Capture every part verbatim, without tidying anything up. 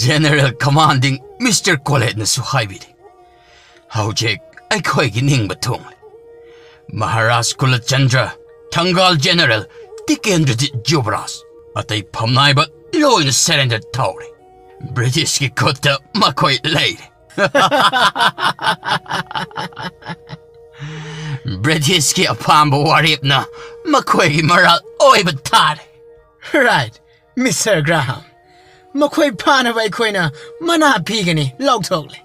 General Commanding Mister Coletꯅꯁꯨ ꯍꯥꯏꯕꯤꯔꯤ, "ꯍꯧꯖꯤꯛ ꯑꯩꯈꯣꯏꯒꯤ ꯅꯤꯡꯕ ꯊꯨꯡꯂꯦ꯫ ꯃꯍꯥꯔꯥꯖ ꯀꯨꯂꯆꯟꯗ꯭ꯔ, ꯊꯪꯒꯥꯜ ꯖꯦꯅꯔꯦꯜ ꯇꯤꯀꯦꯟꯗ꯭ꯔꯖꯤꯠ ꯖꯨꯕꯔꯥꯖ, ꯑꯇꯩ ꯐꯝꯅꯥꯏꯕ ꯂꯣꯏꯅ ꯁꯔꯦꯟꯗꯔ ꯇꯧꯔꯦ꯫ ꯕ꯭ꯔꯤꯇꯤꯁꯀꯤ ꯈꯨꯠꯇ ꯃꯈꯣꯏ ꯂꯩꯔꯦ꯫ ꯕ꯭ꯔꯤꯇꯤꯁꯀꯤ ꯑꯄꯥꯝꯕ ꯋꯥꯔꯦꯞꯅ ꯃꯈꯣꯏꯒꯤ ꯃꯔꯥꯜ ꯑꯣꯏꯕ ꯇꯥꯔꯦ"꯫ Right, Mister Graham. ꯃꯈꯣꯏ ꯐꯥꯅꯕ ꯑꯩꯈꯣꯏꯅ ꯃꯅꯥ ꯄꯤꯒꯅꯤ, ꯂꯥꯎꯊꯣꯛꯂꯦ꯫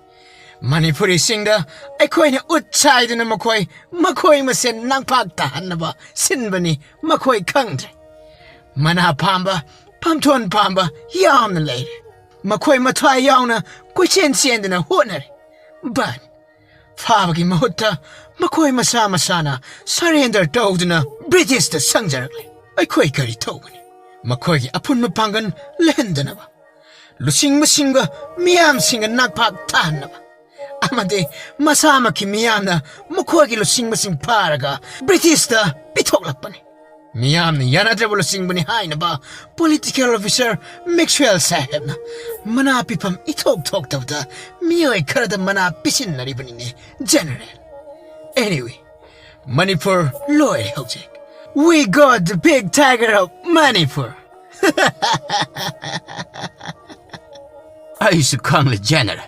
ꯃꯅꯤꯄꯨꯔꯤꯁꯤꯡꯗ ꯑꯩꯈꯣꯏꯅ ꯎꯠ ꯁꯥꯏꯗꯨꯅ ꯃꯈꯣꯏ, ꯃꯈꯣꯏ ꯃꯁꯦꯟ ꯅꯝꯄꯥꯛ ꯇꯥꯍꯟꯅꯕ ꯁꯤꯟꯕꯅꯤ, ꯃꯈꯣꯏ ꯈꯪꯗ꯭ꯔꯦ꯫ ꯃꯅꯥ ꯄꯥꯝꯕ, ꯄꯥꯝꯊꯣꯟ ꯄꯥꯝꯕ ꯌꯥꯝꯅ ꯂꯩꯔꯦ꯫ ꯃꯈꯣꯏ ꯃꯊ꯭ꯋꯥꯏ ꯌꯥꯎꯅ ꯀꯣꯏꯆꯦꯟ ꯆꯦꯟꯗꯨꯅ ꯍꯣꯠꯅꯔꯦ꯫ But ꯐꯥꯕꯒꯤ ꯃꯍꯨꯠꯇ ꯃꯈꯣꯏ ꯃꯁꯥ ꯃꯁꯥꯅ surrender ꯇꯧꯗꯨꯅ ꯕ꯭ꯔꯤꯇꯤꯁꯇ ꯁꯪꯖꯔꯛꯂꯦ꯫ ꯑꯩꯈꯣꯏ ꯀꯔꯤ ꯇꯧꯒꯅꯤ? ꯃꯈꯣꯏꯒꯤ ꯑꯄꯨꯟꯕ ꯄꯥꯡꯒꯜ ꯂꯩꯍꯟꯗꯅꯕ, ꯂꯨꯆꯤꯡꯕꯁꯤꯡꯒ ꯃꯤꯌꯥꯝꯁꯤꯡꯒ ꯅꯥꯛꯄꯥꯛ ꯊꯥꯍꯟꯅꯕ, ꯑꯃꯗꯤ ꯃꯁꯥꯃꯛꯀꯤ ꯃꯤꯌꯥꯝꯅ ꯃꯈꯣꯏꯒꯤ ꯂꯨꯆꯤꯡꯕꯁꯤꯡ ꯐꯥꯔꯒ ꯕ꯭ꯔꯤꯇꯤꯁꯇ ꯄꯤꯊꯣꯛꯂꯛꯄꯅꯤ꯫ ꯃꯤꯌꯥꯝꯅ ꯌꯥꯅꯗ꯭ꯔꯕ ꯂꯨꯆꯤꯡꯕꯅꯤ ꯍꯥꯏꯅꯕ political officer Maxwell ꯁꯥꯍꯦꯕꯅ ꯃꯅꯥ ꯄꯤꯐꯝ ꯏꯊꯣꯛ ꯊꯣꯛꯇꯕꯗ ꯃꯤꯑꯣꯏ ꯈꯔꯗ ꯃꯅꯥ ꯄꯤꯁꯤꯟꯅꯔꯤꯕꯅꯤꯅꯦ, General꯫ Anyway, ꯃꯅꯤꯄꯨꯔ ꯂꯣꯏꯔꯦ ꯍꯧꯖꯤꯛ꯫ We got the big tiger of Manipur. ꯑꯩꯁꯨ ꯈꯪꯂꯦ, General꯫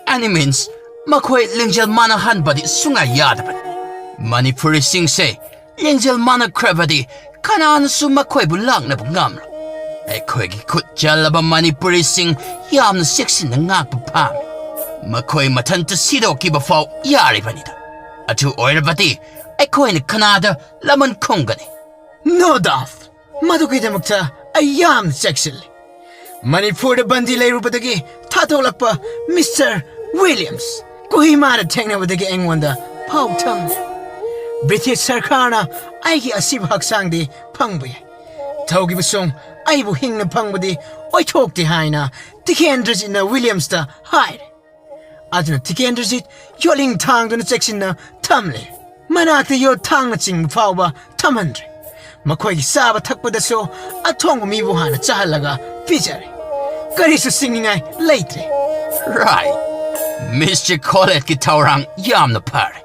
Any means, ꯃꯈꯣꯏ ꯂꯤꯡꯖꯦꯜ ꯃꯥꯟꯅꯍꯟꯕꯗꯤ ꯁꯨꯡꯌꯥ ꯌꯥꯗꯕꯅꯤ꯫ ꯃꯅꯤꯄꯨꯔꯤꯁꯤꯡꯁꯦ ꯂꯤꯡꯖꯦꯜ ꯃꯥꯟꯅꯈ꯭ꯔꯕꯗꯤ ꯀꯅꯥꯅꯁꯨ ꯃꯈꯣꯏꯕꯨ ꯂꯥꯛꯅꯕ ꯉꯝꯂꯣꯏ꯫ ꯑꯩꯈꯣꯏꯒꯤ ꯈꯨꯠ ꯆꯜꯂꯕ ꯃꯅꯤꯄꯨꯔꯤꯁꯤꯡ ꯌꯥꯝꯅ ꯆꯦꯛꯁꯤꯟꯅ ꯉꯥꯛꯄ ꯄꯥꯝꯃꯤ꯫ ꯃꯈꯣꯏ ꯃꯊꯟꯇ ꯁꯤꯗꯣꯛꯈꯤꯕ ꯐꯥꯎ ꯌꯥꯔꯤꯕꯅꯤꯗ꯫ ꯑꯗꯨ ꯑꯣꯏꯔꯕꯗꯤ ꯑꯩꯈꯣꯏꯅ ꯀꯅꯥꯗ ꯂꯃꯟ ꯈꯨꯝꯒꯅꯤ? No doubt, ꯃꯗꯨꯒꯤꯗꯃꯛꯇ ꯑꯩ ꯌꯥꯝ ꯆꯦꯛꯁꯤꯜꯂꯤ꯫ ꯃꯅꯤꯄꯨꯔꯗ ꯕꯟꯗꯤ ꯂꯩꯔꯨꯕꯗꯒꯤ ꯊꯥꯗꯣꯛꯂꯛꯄ Mister Williams ꯀꯣꯍꯤꯃꯥꯗ ꯊꯦꯡꯅꯕꯗꯒꯤ ꯑꯩꯉꯣꯟꯗ ꯄꯥꯎ ꯊꯝꯂꯦ꯫ ꯕ꯭ꯔꯤꯇꯤꯁ ꯁꯔꯀꯥꯔꯅ ꯑꯩꯒꯤ ꯑꯁꯤꯕ ꯍꯛꯆꯥꯡꯗꯤ ꯐꯪꯕ ꯌꯥꯏ, ꯇꯧꯈꯤꯕꯁꯨ ꯑꯩꯕꯨ ꯍꯤꯡꯅ ꯐꯪꯕꯗꯤ ꯑꯣꯏꯊꯣꯛꯇꯦ ꯍꯥꯏꯅ ꯇꯤꯀꯦꯟꯗ꯭ꯔꯖꯤꯠꯅ ꯋꯤꯂꯤꯌꯝꯁꯇ ꯍꯥꯏꯔꯦ꯫ ꯑꯗꯨꯅ ꯇꯤꯀꯦꯟꯗ꯭ꯔꯖꯤꯠ ꯌꯣꯠꯂꯤꯡ ꯊꯥꯡꯗꯨꯅ ꯆꯦꯛꯁꯤꯟꯅ ꯊꯝꯂꯦ꯫ ꯃꯅꯥꯛꯇ ꯌꯣꯠ ꯊꯥꯡꯅꯆꯤꯡꯕ ꯐꯥꯎꯕ ꯊꯝꯍꯟꯗ꯭ꯔꯦ꯫ ꯃꯈꯣꯏꯒꯤ ꯆꯥꯕ ꯊꯛꯄꯗꯁꯨ ꯑꯊꯣꯡꯕ ꯃꯤꯕꯨ ꯍꯥꯟꯅ ꯆꯥꯍꯜꯂꯒ ꯄꯤꯖꯔꯦ꯫ ꯀꯔꯤꯁꯨ ꯁꯤꯡꯅꯤꯡꯉꯥꯏ ꯂꯩꯇ꯭ꯔꯦ꯫ Right. Mister Collett ꯀꯤ ꯊꯧꯔꯥꯡ ꯌꯥꯝꯅ ꯐꯔꯦ꯫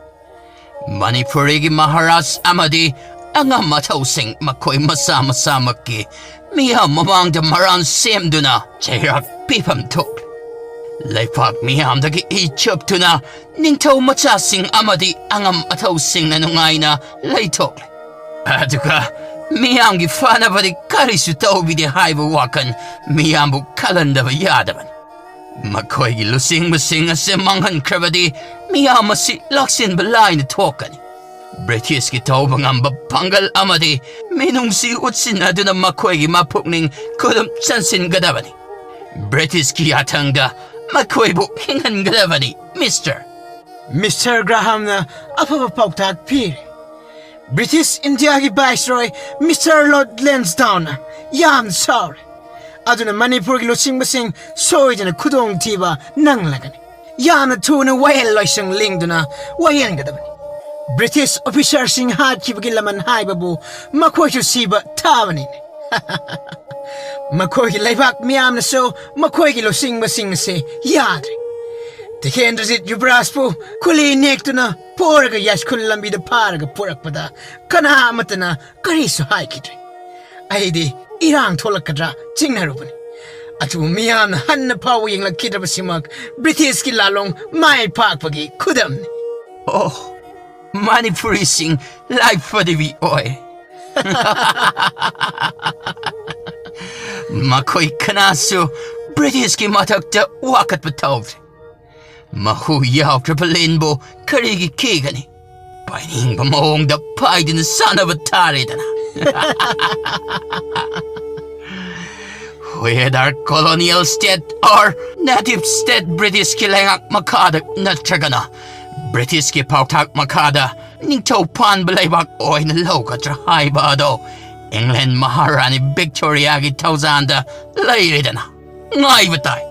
ꯃꯅꯤꯄꯨꯔꯤꯒꯤ ꯃꯍꯥꯔꯥꯖ ꯑꯃꯗꯤ ꯑꯉꯝ ꯑꯊꯧꯁꯤꯡ ꯃꯈꯣꯏ ꯃꯁꯥ ꯃꯁꯥꯃꯛꯀꯤ ꯃꯤꯌꯥꯝ ꯃꯃꯥꯡꯗ ꯃꯔꯥꯟ ꯁꯦꯝꯗꯨꯅ ꯆꯩꯔꯥꯛ ꯄꯤꯐꯝ ꯊꯣꯛꯂꯦ꯫ ꯂꯩꯄꯥꯛ ꯃꯤꯌꯥꯝꯗꯒꯤ ꯏ ꯆꯨꯞꯇꯨꯅ ꯅꯤꯡꯊꯧ ꯃꯆꯥꯁꯤꯡ ꯑꯃꯗꯤ ꯑꯉꯝ ꯑꯊꯧꯁꯤꯡꯅ ꯅꯨꯡꯉꯥꯏꯅ ꯂꯩꯊꯣꯛꯂꯦ꯫ ꯑꯗꯨꯒ ꯃꯤꯌꯥꯝꯒꯤ ꯐꯅꯕꯗꯤ ꯀꯔꯤꯁꯨ ꯇꯧꯕꯤꯗꯦ ꯍꯥꯏꯕ ꯋꯥꯈꯜ ꯃꯤꯌꯥꯝꯕꯨ ꯈꯜꯍꯟꯗꯕ ꯌꯥꯗꯕꯅꯤ꯫ ꯃꯈꯣꯏꯒꯤ ꯂꯨꯆꯤꯡꯕꯁꯤꯡ ꯑꯁꯤ ꯃꯥꯡꯍꯟꯈ꯭ꯔꯕꯗꯤ ꯃꯤꯌꯥꯝ ꯑꯁꯤ ꯂꯥꯛꯁꯤꯟꯕ ꯂꯥꯏꯅ ꯊꯣꯛꯀꯅꯤ꯫ ꯕ꯭ꯔꯤꯇꯤꯁꯀꯤ ꯇꯧꯕ ꯉꯝꯕ ꯄꯥꯡꯒꯜ ꯑꯃꯗꯤ ꯃꯤꯅꯨꯡꯁꯤ ꯎꯠꯁꯤꯟꯅꯗꯨꯅ ꯃꯈꯣꯏꯒꯤ ꯃꯄꯨꯛꯅꯤꯡ ꯈꯨꯗꯨꯝ ꯆꯟꯁꯤꯟꯒꯗꯕꯅꯤ꯫ ꯕ꯭ꯔꯤꯇꯤꯁꯀꯤ ꯌꯥꯊꯪꯗ ꯃꯈꯣꯏꯕꯨ ꯍꯤꯡꯍꯟꯒꯗꯕꯅꯤ, ꯃꯤꯁꯇꯔ꯫ ꯃꯤꯁꯇꯔ ꯒ꯭ꯔꯥꯍꯥꯝꯅ ꯑꯐꯕ ꯄꯥꯎꯇꯥꯛ ꯄꯤꯔꯦ꯫ ꯕ꯭ꯔꯤꯇꯤꯁ ꯏꯟꯗꯤꯌꯥꯒꯤ ꯚꯥꯏꯁꯔꯣꯏ ꯃꯤꯁꯇꯔ ꯂꯣꯔꯗ ꯂꯦꯟꯁꯗꯥꯎꯟꯅ ꯌꯥꯝꯅ ꯁꯥꯎꯔꯦ꯫ ꯑꯗꯨꯅ ꯃꯅꯤꯄꯨꯔꯒꯤ ꯂꯨꯆꯤꯡꯕꯁꯤꯡ ꯁꯣꯏꯗꯅ ꯈꯨꯗꯣꯡꯊꯤꯕ ꯅꯪꯂꯒꯅꯤ꯫ ꯌꯥꯝꯅ ꯊꯨꯅ ꯋꯥꯌꯦꯜ ꯂꯣꯏꯁꯪ ꯂꯦꯡꯗꯨꯅ ꯋꯥꯌꯦꯟꯒꯗꯕꯅꯤ꯫ ꯕ꯭ꯔꯤꯇꯤꯁ ꯑꯣꯐꯤꯁꯥꯔꯁꯤꯡ ꯍꯥꯠꯈꯤꯕꯒꯤ ꯂꯃꯟ ꯍꯥꯏꯕꯕꯨ ꯃꯈꯣꯏꯁꯨ ꯁꯤꯕ ꯊꯥꯕꯅꯤꯅꯦ꯫ ꯃꯈꯣꯏꯒꯤ ꯂꯩꯕꯥꯛ ꯃꯤꯌꯥꯝꯅꯁꯨ ꯃꯈꯣꯏꯒꯤ ꯂꯨꯆꯤꯡꯕꯁꯤꯡ ꯑꯁꯤ ꯌꯥꯗ꯭ꯔꯦ꯫ ꯇꯤꯀꯦꯟꯗ꯭ꯔꯖꯤꯠ ꯌꯨꯕꯔꯥꯖꯄꯨ ꯈꯨꯂꯤ ꯅꯦꯛꯇꯨꯅ ꯄꯣꯔꯒ ꯌꯥꯏꯁ꯭ꯀꯨꯜ ꯂꯝꯕꯤꯗ ꯐꯥꯔꯒ ꯄꯨꯔꯛꯄꯗ ꯀꯅꯥ ꯑꯃꯠꯇꯅ ꯀꯔꯤꯁꯨ ꯍꯥꯏꯈꯤꯗ꯭ꯔꯦ꯫ ꯑꯩꯗꯤ ꯏꯔꯥꯡ ꯊꯣꯛꯂꯛꯀꯗ꯭ꯔꯥ ꯆꯤꯡꯅꯔꯨꯕꯅꯤ꯫ ꯑꯗꯨꯕꯨ ꯃꯤꯌꯥꯝꯅ ꯍꯟꯅ ꯐꯥꯎꯕ ꯌꯦꯡꯂꯛꯈꯤꯗ꯭ꯔꯕꯁꯤꯃꯛ ꯕ꯭ꯔꯤꯇꯤꯁꯀꯤ ꯂꯥꯂꯣꯡ ꯃꯥꯏ ꯄꯥꯛꯄꯒꯤ ꯈꯨꯗꯝꯅꯤ꯫ ꯑꯣ, ꯃꯅꯤꯄꯨꯔꯤꯁꯤꯡ ꯂꯥꯏꯐꯗꯤꯕꯤ ꯑꯣꯏ꯫ ꯃꯈꯣꯏ ꯀꯅꯥꯁꯨ ꯕ꯭ꯔꯤꯇꯤꯁꯀꯤ ꯃꯊꯛꯇ ꯋꯥꯀꯠꯄ ꯇꯧꯗ꯭ꯔꯦ꯫ ꯃꯍꯨ ꯌꯥꯎꯗ꯭ꯔꯕ ꯂꯤꯟꯕꯨ ꯀꯔꯤꯒꯤ ꯀꯤꯒꯅꯤ? ꯄꯥꯏꯅꯤꯡꯕ ꯃꯑꯣꯡꯗ ꯄꯥꯏꯗꯨꯅ ꯆꯥꯅꯕ ꯇꯥꯔꯦꯗꯅ꯫ Whether colonial state or native state, ꯕ꯭ꯔꯤꯇꯤꯁꯀꯤ ꯂꯩꯉꯥꯛ ꯃꯈꯥꯗ ꯅꯠꯇ꯭ꯔꯒꯅ ꯕ꯭ꯔꯤꯇꯤꯁꯀꯤ ꯄꯥꯎꯇꯥꯛ ꯃꯈꯥꯗ ꯅꯤꯡꯊꯧ ꯄꯥꯟꯕ ꯂꯩꯕꯥꯛ ꯑꯣꯏꯅ ꯂꯧꯒꯗ꯭ꯔꯥ ꯍꯥꯏꯕ ꯑꯗꯣ ꯏꯪꯂꯦꯟ ꯃꯍꯥꯔꯥꯅꯤ ꯚꯤꯛꯇꯣꯔꯤꯌꯥꯒꯤ ꯊꯧꯖꯥꯟꯗ ꯂꯩꯔꯦꯗꯅ꯫ ꯉꯥꯏꯕ ꯇꯥꯏ꯫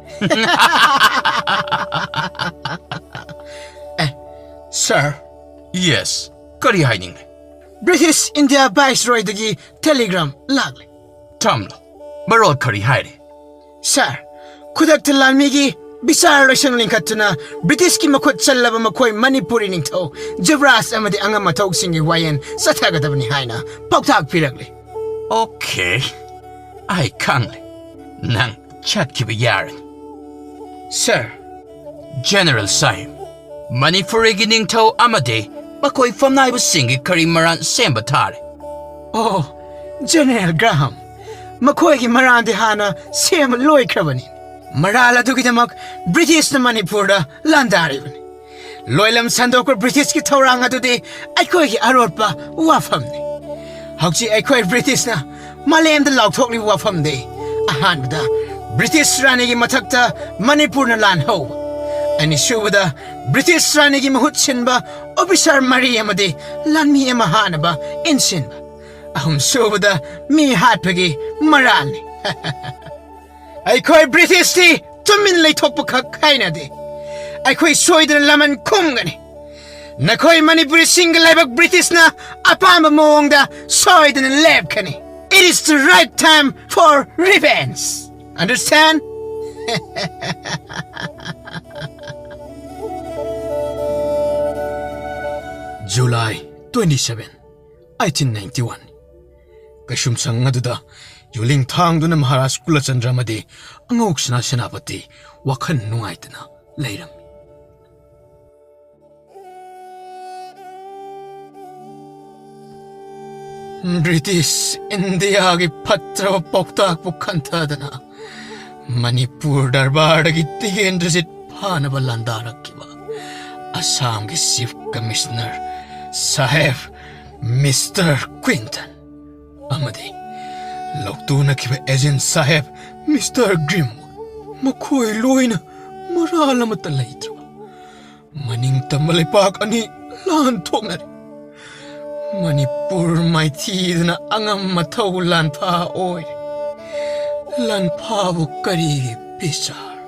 ꯑꯦ, ꯁꯥꯔ, Yes, ꯀꯔꯤ ꯍꯥꯏꯅꯤꯡꯂꯦ? ꯕ꯭ꯔꯤꯇꯤꯁ ꯏꯟꯗꯤꯌꯥ ꯚꯥꯏꯁꯔꯣꯏꯗꯒꯤ ꯇꯦꯂꯤꯒ꯭ꯔꯥꯝ ꯂꯥꯛꯂꯦ꯫ ꯇꯝꯂꯣ꯫ ꯃꯔꯣꯜ ꯀꯔꯤ ꯍꯥꯏꯔꯤ? ꯁꯥꯔ, ꯈꯨꯗꯛꯇ ꯂꯥꯟꯃꯤꯒꯤ ꯕꯤꯆꯥꯔ ꯂꯣꯏꯁꯪ ꯂꯤꯡꯈꯠꯇꯨꯅ ꯕ꯭ꯔꯤꯇꯤꯁꯀꯤ ꯃꯈꯨꯠ ꯆꯜꯂꯕ ꯃꯈꯣꯏ ꯃꯅꯤꯄꯨꯔꯤ ꯅꯤꯡꯊꯧ ꯖꯨꯕꯔꯥꯖ ꯑꯃꯗꯤ ꯑꯉꯝ ꯑꯊꯧꯁꯤꯡꯒꯤ ꯋꯥꯌꯦꯜ ꯆꯠꯊꯒꯗꯕꯅꯤ ꯍꯥꯏꯅ ꯄꯥꯎꯇꯥꯛ ꯄꯤꯔꯛꯂꯤ꯫ ꯑꯣꯀꯦ, ꯑꯩ ꯈꯪꯂꯦ꯫ ꯅꯪ ꯆꯠꯈꯤꯕ ꯌꯥꯔꯅꯤ꯫ ꯁꯥꯔ, ꯖꯦꯅꯔꯦꯜ ꯁꯥꯍꯦꯕ, ꯃꯅꯤꯄꯨꯔꯤꯒꯤ ꯅꯤꯡꯊꯧ ꯑꯃꯗꯤ ꯃꯈꯣꯏ ꯐꯝꯅꯥꯏꯕꯁꯤꯡꯒꯤ ꯀꯔꯤ ꯃꯔꯥꯟ ꯁꯦꯝꯕ ꯊꯥꯔꯦ? ꯑꯣ, ꯖꯦꯅꯔꯦꯜ ꯒ꯭ꯔꯥꯍꯥꯝ, ꯃꯈꯣꯏꯒꯤ ꯃꯔꯥꯟꯗꯤ ꯍꯥꯟꯅ ꯁꯦꯝꯕ ꯂꯣꯏꯈ꯭ꯔꯕꯅꯤ꯫ ꯃꯔꯥꯜ ꯑꯗꯨꯒꯤꯗꯃꯛ ꯕ꯭ꯔꯤꯇꯤꯁꯅ ꯃꯅꯤꯄꯨꯔꯗ ꯂꯥꯟꯗꯥꯔꯤꯕꯅꯤ꯫ ꯂꯣꯏꯂꯝ ꯁꯟꯗꯣꯛꯄ ꯕ꯭ꯔꯤꯇꯤꯁꯀꯤ ꯊꯧꯔꯥꯡ ꯑꯗꯨꯗꯤ ꯑꯩꯈꯣꯏꯒꯤ ꯑꯔꯣꯠꯄ ꯋꯥꯐꯝꯅꯤ꯫ ꯍꯧꯖꯤꯛ ꯑꯩꯈꯣꯏ ꯕ꯭ꯔꯤꯇꯤꯁꯅ ꯃꯥꯂꯦꯝꯗ ꯂꯥꯎꯊꯣꯛꯂꯤꯕ ꯋꯥꯐꯝꯗꯤ, ꯑꯍꯥꯟꯕꯗ, ꯕ꯭ꯔꯤꯇꯤꯁ ꯔꯥꯅꯤꯒꯤ ꯃꯊꯛꯇ ꯃꯅꯤꯄꯨꯔꯅ ꯂꯥꯟ ꯍꯧꯕ꯫ ꯑꯅꯤꯁꯨꯕꯗ, ꯕ꯭ꯔꯤꯇꯤꯁ ꯔꯥꯅꯤꯒꯤ ꯃꯍꯨꯠ ꯁꯤꯟꯕ ꯑꯣꯐꯤꯁꯥꯔ ꯃꯔꯤ ꯑꯃꯗꯤ ꯂꯥꯟꯃꯤ ꯑꯃ ꯍꯥꯠꯅꯕ ꯏꯟꯁꯤꯟꯕ꯫ ꯑꯍꯨꯝꯁꯨꯕꯗ, ꯃꯤ ꯍꯥꯠꯄꯒꯤ ꯃꯔꯥꯜꯅꯤ꯫ ꯑꯩꯈꯣꯏ ꯕ꯭ꯔꯤꯇꯤꯁꯇꯤ ꯇꯨꯃꯤꯟ ꯂꯩꯊꯣꯛꯄꯈꯛ ꯍꯩꯅꯗꯦ꯫ ꯑꯩꯈꯣꯏ ꯁꯣꯏꯗꯅ ꯂꯃꯟ ꯈꯨꯝꯒꯅꯤ꯫ ꯅꯈꯣꯏ ꯃꯅꯤꯄꯨꯔꯤꯁꯤꯡꯒꯤ ꯂꯥꯏꯕꯛ ꯕ꯭ꯔꯤꯇꯤꯁꯅ ꯑꯄꯥꯝꯕ ꯃꯑꯣꯡꯗ ꯁꯣꯏꯗꯅ ꯂꯦꯞꯀꯅꯤ꯫ It is the right time for revenge. Understand? July twenty-seven, eighteen ninety-one꯫ ꯀꯩꯁꯨꯝꯁꯪ ꯑꯗꯨꯗ ꯌꯨꯂꯤꯡ ꯊꯥꯡꯗꯨꯅ ꯃꯍꯥꯔꯥꯖ ꯀꯨꯂꯆꯟꯗ꯭ꯔ ꯑꯃꯗꯤ ꯑꯉꯧꯁꯅꯥ ꯁꯦꯅꯥꯄꯇꯤ ꯋꯥꯈꯜ ꯅꯨꯡꯉꯥꯏꯇꯅ ꯂꯩꯔꯝꯃꯤ꯫ ꯕ꯭ꯔꯤꯇꯤꯁ ꯏꯟꯗꯤꯌꯥꯒꯤ ꯐꯠꯇ꯭ꯔꯕ ꯄꯥꯎꯇꯥꯛꯄꯨ ꯈꯟꯊꯗꯅ ꯃꯅꯤꯄꯨꯔ ꯗꯔꯕꯥꯔꯗꯒꯤ ꯇꯤꯀꯦꯟꯗ꯭ꯔꯖꯤꯠ ꯐꯥꯅꯕ ꯂꯥꯟꯗꯥꯔꯛꯈꯤꯕ ꯑꯁꯥꯝꯒꯤ ꯆꯤꯐ ꯀꯃꯤꯁꯅꯔ ꯁꯥꯍꯦꯕ ꯃꯤꯁꯇꯔ ꯀ꯭ꯋꯤꯟꯇꯟ ꯑꯃꯗꯤ ꯂꯧꯇꯨꯅꯈꯤꯕ ꯑꯦꯖꯦꯟ ꯁꯥꯍꯦꯕ ꯃꯤꯁꯇꯔ ꯒ꯭ꯔꯤꯝ, ꯃꯈꯣꯏ ꯂꯣꯏꯅ ꯃꯔꯥꯜ ꯑꯃꯠꯇ ꯂꯩꯇ꯭ꯔꯕ ꯃꯅꯤꯡ ꯇꯝꯕ ꯂꯩꯄꯥꯛ ꯑꯅꯤ ꯂꯥꯟ ꯊꯣꯛꯅꯔꯦ꯫ ꯃꯅꯤꯄꯨꯔ ꯃꯥꯏꯊꯤꯗꯨꯅ ꯑꯉꯝ ꯑꯊꯧ ꯂꯥꯟꯐꯥ ꯑꯣꯏꯔꯦ꯫ ꯂꯥꯟꯐꯥꯕꯨ ꯀꯔꯤꯒꯤ ꯕꯤꯆꯥꯔ?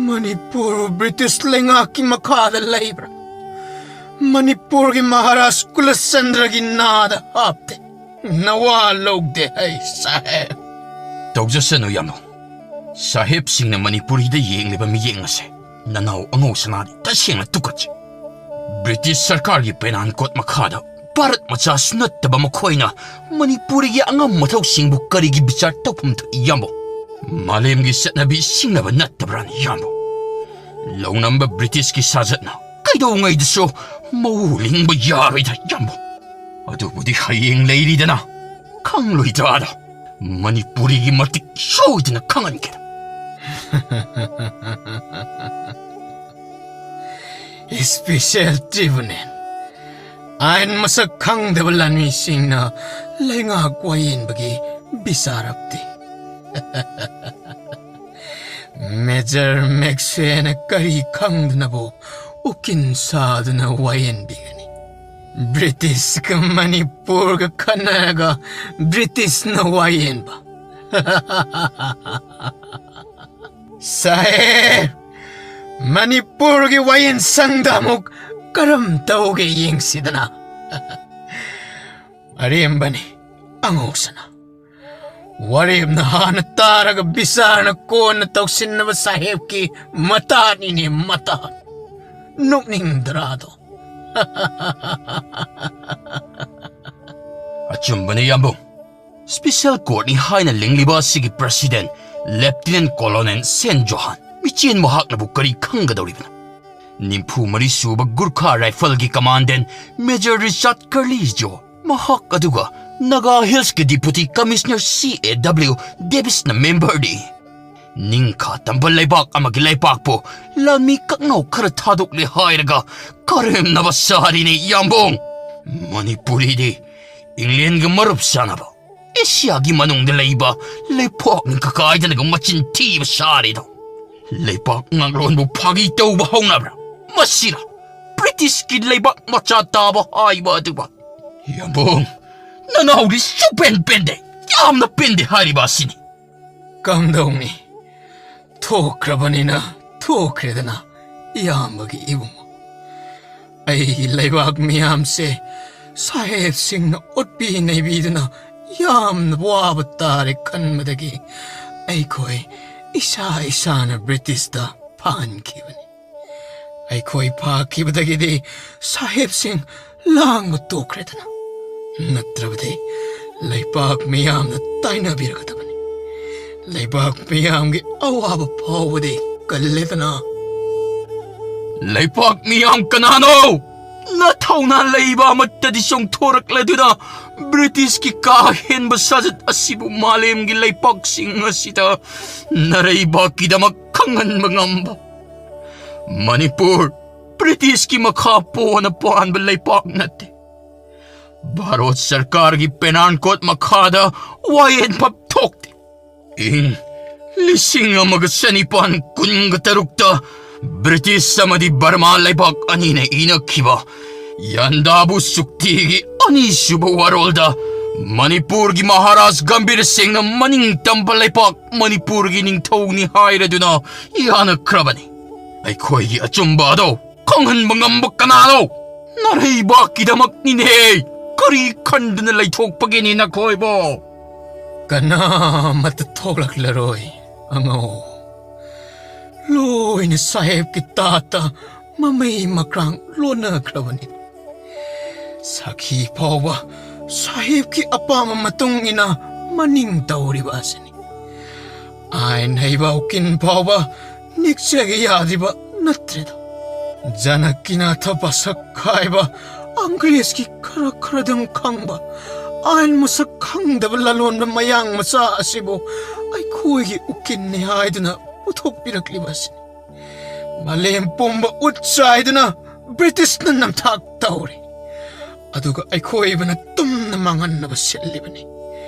ꯃꯅꯤꯄꯨꯔ ꯕ꯭ꯔꯤꯇꯤꯁ ꯂꯩꯉꯥꯛꯀꯤ ꯃꯈꯥꯗ ꯂꯩꯕ꯭ꯔꯥ? ꯃꯅꯤꯄꯨꯔꯒꯤ ꯃꯍꯥꯔꯥꯖ ꯀꯨꯂꯆꯟꯗ꯭ꯔꯒꯤ ꯅꯥꯗ ꯍꯥꯞꯇꯦ꯫ ꯅꯋꯥ ꯂꯧꯗꯦ ꯑꯩ, ꯁꯥꯍꯦꯕ꯫ ꯇꯧꯖꯁꯅꯨ, ꯏꯌꯥꯝꯕ꯫ ꯁꯥꯍꯦꯕꯁꯤꯡꯅ ꯃꯅꯤꯄꯨꯔꯤꯗ ꯌꯦꯡꯂꯤꯕ ꯃꯤꯠꯌꯦꯡ ꯑꯁꯦ ꯅꯅꯥꯎ ꯑꯉꯧ ꯁꯅꯥꯗꯤ ꯇꯁꯦꯡꯅ ꯇꯨꯀꯠꯆꯩ꯫ ꯕ꯭ꯔꯤꯇꯤꯁ ꯁꯔꯀꯥꯔꯒꯤ ꯄꯦꯅꯥꯟ ꯀꯣꯠ ꯃꯈꯥꯗ ꯚꯥꯔꯠ ꯃꯆꯥꯁꯨ ꯅꯠꯇꯕ ꯃꯈꯣꯏꯅ ꯃꯅꯤꯄꯨꯔꯤꯒꯤ ꯑꯉꯝ ꯃꯊꯧꯁꯤꯡꯕꯨ ꯀꯔꯤꯒꯤ ꯕꯤꯆꯥꯔ ꯇꯧꯐꯝ ꯊꯣꯛꯏ, ꯏꯌꯥꯝꯕ? ꯃꯥꯂꯦꯝꯒꯤ ꯆꯠꯅꯕꯤ ꯁꯤꯡꯅꯕ ꯅꯠꯇꯕ꯭ꯔꯥꯅꯦ, ꯏꯌꯥꯝꯕ? ꯂꯧꯅꯝꯕ ꯕ꯭ꯔꯤꯇꯤꯁꯀꯤ ꯁꯥꯖꯠꯅ ꯀꯩꯗꯧꯉꯩꯗꯁꯨ ꯃꯧ ꯂꯤꯡꯕ ꯌꯥꯔꯣꯏꯗ, ꯏꯌꯥꯝꯕ꯫ ꯑꯗꯨꯕꯨꯗꯤ ꯍꯌꯦꯡ ꯂꯩꯔꯤꯗꯅ, ꯈꯪꯂꯣꯏꯗ꯭ꯔꯥꯗ ꯃꯅꯤꯄꯨꯔꯤꯒꯤ ꯃꯇꯤꯛ ꯁꯣꯏꯗꯅ ꯈꯪꯍꯟꯒꯦ꯫ Special Tribunal꯫ ꯑꯥꯏꯟ ꯃꯁꯛ ꯈꯪꯗꯕ ꯂꯥꯟꯃꯤꯁꯤꯡꯅ ꯂꯩꯉꯥꯛ ꯋꯥꯌꯦꯟꯕꯒꯤ ꯕꯤꯆꯥꯔꯛꯇꯤ꯫ ꯃꯦꯖꯔ ꯃꯦꯛꯁꯋꯦꯜꯅ ꯀꯔꯤ ꯈꯪꯗꯅꯕꯨ ꯎꯀꯤꯜ ꯁꯥꯗꯨꯅ ꯋꯥꯌꯦꯟꯕꯤꯒꯅꯤ? ꯕ꯭ꯔꯤꯇꯤꯁꯀ ꯃꯅꯤꯄꯨꯔꯒ ꯈꯟꯅꯔꯒ ꯕ꯭ꯔꯤꯇꯤꯁꯅ ꯋꯥꯌꯦꯟꯕ꯫ ꯁꯥꯍꯦꯕ, ꯃꯅꯤꯄꯨꯔꯒꯤ ꯋꯥꯌꯦꯟ ꯁꯪꯗ ꯑꯃꯨꯛ ꯀꯔꯝ ꯇꯧꯒꯦ ꯌꯦꯡꯁꯤꯗꯅ꯫ ꯑꯔꯦꯝꯕꯅꯤ, ꯑꯉꯧꯁꯅꯥ꯫ ꯋꯥꯔꯦꯞꯅ ꯍꯥꯟꯅ ꯇꯥꯔꯒ ꯕꯤꯆꯥꯔꯅ ꯀꯣꯟꯅ ꯇꯧꯁꯤꯟꯅꯕ ꯁꯥꯍꯦꯕꯀꯤ ꯃꯇꯥꯅꯤꯅꯦ, ꯃꯇꯥ꯫ ꯅꯣꯛꯅꯤꯡꯗ꯭ꯔꯥꯗꯣ? ꯑꯆꯨꯝꯕꯅꯤ, ꯏꯌꯥꯝꯕꯨꯡ꯫ ꯁ꯭ꯄꯦꯁꯦꯜ ꯀꯣꯔꯠꯅꯤ ꯍꯥꯏꯅ ꯂꯤꯡꯂꯤꯕ ꯑꯁꯤꯒꯤ ꯄ꯭ꯔꯁꯤꯗꯦꯟꯠ ꯂꯦꯐꯇꯤꯅꯦꯟꯠ ꯀꯣꯂꯣꯅꯦꯜ ꯁꯦꯟ ꯖꯣꯍꯥꯟ ꯃꯤꯆꯦꯟ ꯃꯍꯥꯛꯅꯕꯨ ꯀꯔꯤ ꯈꯪꯒꯗꯧꯔꯤꯕꯅꯣ? ꯅꯤꯐꯨ ꯃꯔꯤ ꯁꯨꯕ ꯒꯨꯔꯈꯥ ꯔꯥꯏꯐꯜꯒꯤ ꯀꯃꯥꯟꯗꯦꯟꯠ ꯃꯦꯖꯔ ꯔꯤꯆꯥꯔꯗ ꯀꯔꯂꯤꯖꯣ, ꯃꯍꯥꯛ ꯑꯗꯨꯒ ꯅꯥꯒꯥ ꯍꯤꯜꯁꯀꯤ ꯗꯤꯄꯨꯇꯤ ꯀꯃꯤꯁꯅꯔ ꯁꯤ ꯑꯦ ꯗꯕ꯭ꯂꯤꯎ ꯗꯦꯕꯤꯁꯅ ꯃꯦꯝꯕꯔꯅꯤ꯫ ꯅꯤꯡꯈꯥ ꯇꯝꯕ ꯂꯩꯕꯥꯛ ꯑꯃꯒꯤ ꯂꯩꯄꯥꯛꯄꯨ ꯂꯥꯟꯃꯤ ꯀꯛꯅꯧ ꯈꯔ ꯊꯥꯗꯣꯛꯂꯦ ꯍꯥꯏꯔꯒ ꯀꯔꯦꯝꯅꯕ ꯁꯥꯔꯤꯅꯦ, ꯏꯌꯥꯝꯕꯣꯡ꯫ ꯃꯅꯤꯄꯨꯔꯤꯗꯤ ꯏꯪꯂꯦꯟꯒ ꯃꯔꯨꯞ ꯁꯥꯟꯅꯕ, ꯑꯦꯁꯤꯌꯥꯒꯤ ꯃꯅꯨꯡꯗ ꯂꯩꯕ ꯂꯩꯄꯥꯛꯅꯤ ꯀꯀꯥꯏꯗꯅꯒ ꯃꯆꯤꯟ ꯊꯤꯕ ꯁꯥꯔꯤꯗꯣ꯫ ꯂꯩꯄꯥꯛ ꯉꯥꯛꯂꯣꯟꯕꯨ ꯐꯥꯒꯤ ꯇꯧꯕ ꯍꯧꯅꯕ꯭ꯔꯥ? ꯃꯁꯤꯔ ꯕ꯭ꯔꯤꯇꯤꯁꯀꯤ ꯂꯩꯕꯥꯛ ꯃꯆꯥ ꯇꯥꯕ ꯍꯥꯏꯕ ꯑꯗꯨꯕꯨ? ꯏꯌꯥꯝꯕꯣꯡ, ꯅꯅꯥꯎꯗꯤ ꯁꯨꯄꯦꯟ ꯄꯦꯟꯗꯦ, ꯌꯥꯝꯅ ꯄꯦꯟꯗꯦ ꯍꯥꯏꯔꯤꯕ ꯑꯁꯤꯅꯤ꯫ ꯀꯝꯗꯧꯅꯤ? ꯊꯣꯛꯈ꯭ꯔꯕꯅꯤꯅ ꯊꯣꯛꯈ꯭ꯔꯦꯗꯅ, ꯏꯌꯥꯝꯕꯒꯤ ꯏꯕꯨꯡꯉꯣ꯫ ꯑꯩꯒꯤ ꯂꯩꯕꯥꯛ ꯃꯤꯌꯥꯝꯁꯦ ꯁꯥꯍꯦꯕꯁꯤꯡꯅ ꯑꯣꯠꯄꯤ ꯅꯩꯕꯤꯗꯨꯅ ꯌꯥꯝꯅ ꯋꯥꯕ ꯇꯥꯔꯦ ꯈꯟꯕꯗꯒꯤ ꯑꯩꯈꯣꯏ ꯏꯁꯥ ꯏꯁꯥꯅ ꯕ꯭ꯔꯤꯇꯤꯁꯇ ꯐꯥꯍꯟꯈꯤꯕꯅꯤ꯫ ꯑꯩꯈꯣꯏ ꯐꯥꯈꯤꯕꯗꯒꯤꯗꯤ ꯁꯥꯍꯦꯕꯁꯤꯡ ꯂꯥꯡꯕ ꯇꯣꯛꯈ꯭ꯔꯦꯗꯅ, ꯅꯠꯇ꯭ꯔꯕꯗꯤ ꯂꯩꯕꯥꯛ ꯃꯤꯌꯥꯝꯅ ꯇꯥꯏꯅꯕꯤꯔꯒꯗꯕꯅꯤ꯫ ꯂꯩꯕꯥꯛ ꯃꯤꯌꯥꯝꯒꯤ ꯑꯋꯥꯕ ꯐꯥꯎꯕꯗꯤ ꯀꯜꯂꯦꯗꯅ꯫ ꯂꯩꯕꯥꯛ ꯃꯤꯌꯥꯝ ꯀꯅꯥꯅꯣ? ꯅꯊꯧꯅꯥ ꯂꯩꯕ ꯑꯃꯠꯇꯗꯤ ꯆꯣꯡꯊꯣꯔꯛꯂꯗꯨꯅ ꯕ꯭ꯔꯤꯇꯤꯁꯀꯤ ꯀꯥ ꯍꯦꯟꯕ ꯁꯥꯖꯠ ꯑꯁꯤꯕꯨ ꯃꯥꯂꯦꯝꯒꯤ ꯂꯩꯄꯥꯛꯁꯤꯡ ꯑꯁꯤꯗ ꯅꯔꯩꯕꯥꯛꯀꯤꯗꯃꯛ ꯈꯪꯍꯟꯕ ꯉꯝꯕ꯫ ꯃꯅꯤꯄꯨꯔ ꯕ꯭ꯔꯤꯇꯤꯁꯀꯤ ꯃꯈꯥ ꯄꯣꯟꯅ ꯄꯥꯟꯕ ꯂꯩꯄꯥꯛ ꯅꯠꯇꯦ꯫ ꯚꯥꯔꯠ ꯁꯔꯀꯥꯔꯒꯤ ꯄꯦꯅꯥꯟ ꯀꯣꯠ ꯃꯈꯥꯗ ꯋꯥꯌꯦꯟꯐꯝ ꯊꯣꯛꯇꯦ꯫ ꯏꯪ ꯂꯤꯁꯤꯡ ꯑꯃꯒ ꯆꯅꯤꯄꯥꯟ ꯀꯨꯟꯒ ꯇꯔꯨꯛꯇ ꯕ꯭ꯔꯤꯇꯤꯁ ꯑꯃꯗꯤ ꯕꯔꯃꯥ ꯂꯩꯕꯥꯛ ꯑꯅꯤꯅ ꯏꯅꯈꯤꯕ ꯌꯥꯟꯗꯥꯕꯨ ꯆꯨꯛꯇꯤꯒꯤ ꯑꯅꯤꯁꯨꯕ ꯋꯥꯔꯣꯜꯗ ꯃꯅꯤꯄꯨꯔꯒꯤ ꯃꯍꯥꯔꯥꯖ ꯒꯝꯚꯤꯔ ꯁꯤꯡꯅ ꯃꯅꯤꯡ ꯇꯝꯕ ꯂꯩꯄꯥꯛ ꯃꯅꯤꯄꯨꯔꯒꯤ ꯅꯤꯡꯊꯧꯅꯤ ꯍꯥꯏꯔꯗꯨꯅ ꯌꯥꯅꯈ꯭ꯔꯕꯅꯤ꯫ ꯑꯩꯈꯣꯏꯒꯤ ꯑꯆꯨꯝꯕ ꯑꯗꯣ ꯈꯪꯍꯟꯕ ꯉꯝꯕ ꯀꯅꯥꯅꯣ? ꯅꯔꯩꯕꯥꯛꯀꯤꯗꯃꯛꯅꯤꯅꯦ꯫ ꯀꯔꯤ ꯈꯟꯗꯨꯅ ꯂꯩꯊꯣꯛꯄꯒꯤꯅꯤ ꯅꯈꯣꯏꯕꯣ? ꯀꯅꯥꯃꯠꯇ ꯊꯣꯛꯂꯛꯂꯔꯣꯏ ꯑꯉꯧ꯫ ꯂꯣꯏꯅ ꯁꯥꯍꯦꯕꯀꯤ ꯇꯥꯠꯇ ꯃꯃꯩ ꯃꯀ꯭ꯔꯥꯡ ꯂꯣꯟꯅꯈ꯭ꯔꯕꯅꯤ꯫ ꯁꯥꯈꯤ ꯐꯥꯎꯕ ꯁꯥꯍꯦꯕꯀꯤ ꯑꯄꯥꯝꯕ ꯃꯇꯨꯡ ꯏꯟꯅ ꯃꯅꯤꯡ ꯇꯧꯔꯤꯕ ꯑꯁꯤꯅꯤ꯫ ꯑꯥꯏꯟ ꯍꯩꯕ ꯎꯀꯤꯜ ꯐꯥꯎꯕ ꯅꯦꯛꯆꯒꯦ ꯌꯥꯗ꯭ꯔꯤꯕ ꯅꯠꯇ꯭ꯔꯦꯗꯣ꯫ ꯖꯅꯀꯤꯅꯥꯊ ꯄꯥꯁꯛ ꯍꯥꯏꯕ ꯑꯪꯒ꯭ꯔꯦꯖꯀꯤ ꯈꯔ ꯈꯔꯗꯪ ꯈꯪꯕ ꯑꯥꯏꯟ ꯃꯁꯛ ꯈꯪꯗꯕ ꯂꯂꯣꯟꯕ ꯃꯌꯥꯡ ꯃꯆꯥ ꯑꯁꯤꯕꯨ ꯑꯩꯈꯣꯏꯒꯤ ꯎꯀꯤꯜꯅꯤ ꯍꯥꯏꯗꯨꯅ ꯄꯨꯊꯣꯛꯄꯤꯔꯛꯂꯤꯕ ꯑꯁꯤꯅꯤ꯫ ꯃꯥꯂꯦꯝ ꯄꯨꯝꯕ ꯎꯠ ꯆꯥꯏꯗꯨꯅ ꯕ꯭ꯔꯤꯇꯤꯁꯅ ꯅꯝꯊꯥꯛ ꯇꯧꯔꯤ꯫ ꯑꯗꯨꯒ ꯑꯩꯈꯣꯏꯕꯨꯅ ꯇꯨꯝꯅ ꯃꯥꯡꯍꯟꯅꯕ ꯁꯤꯜꯂꯤꯕꯅꯤ꯫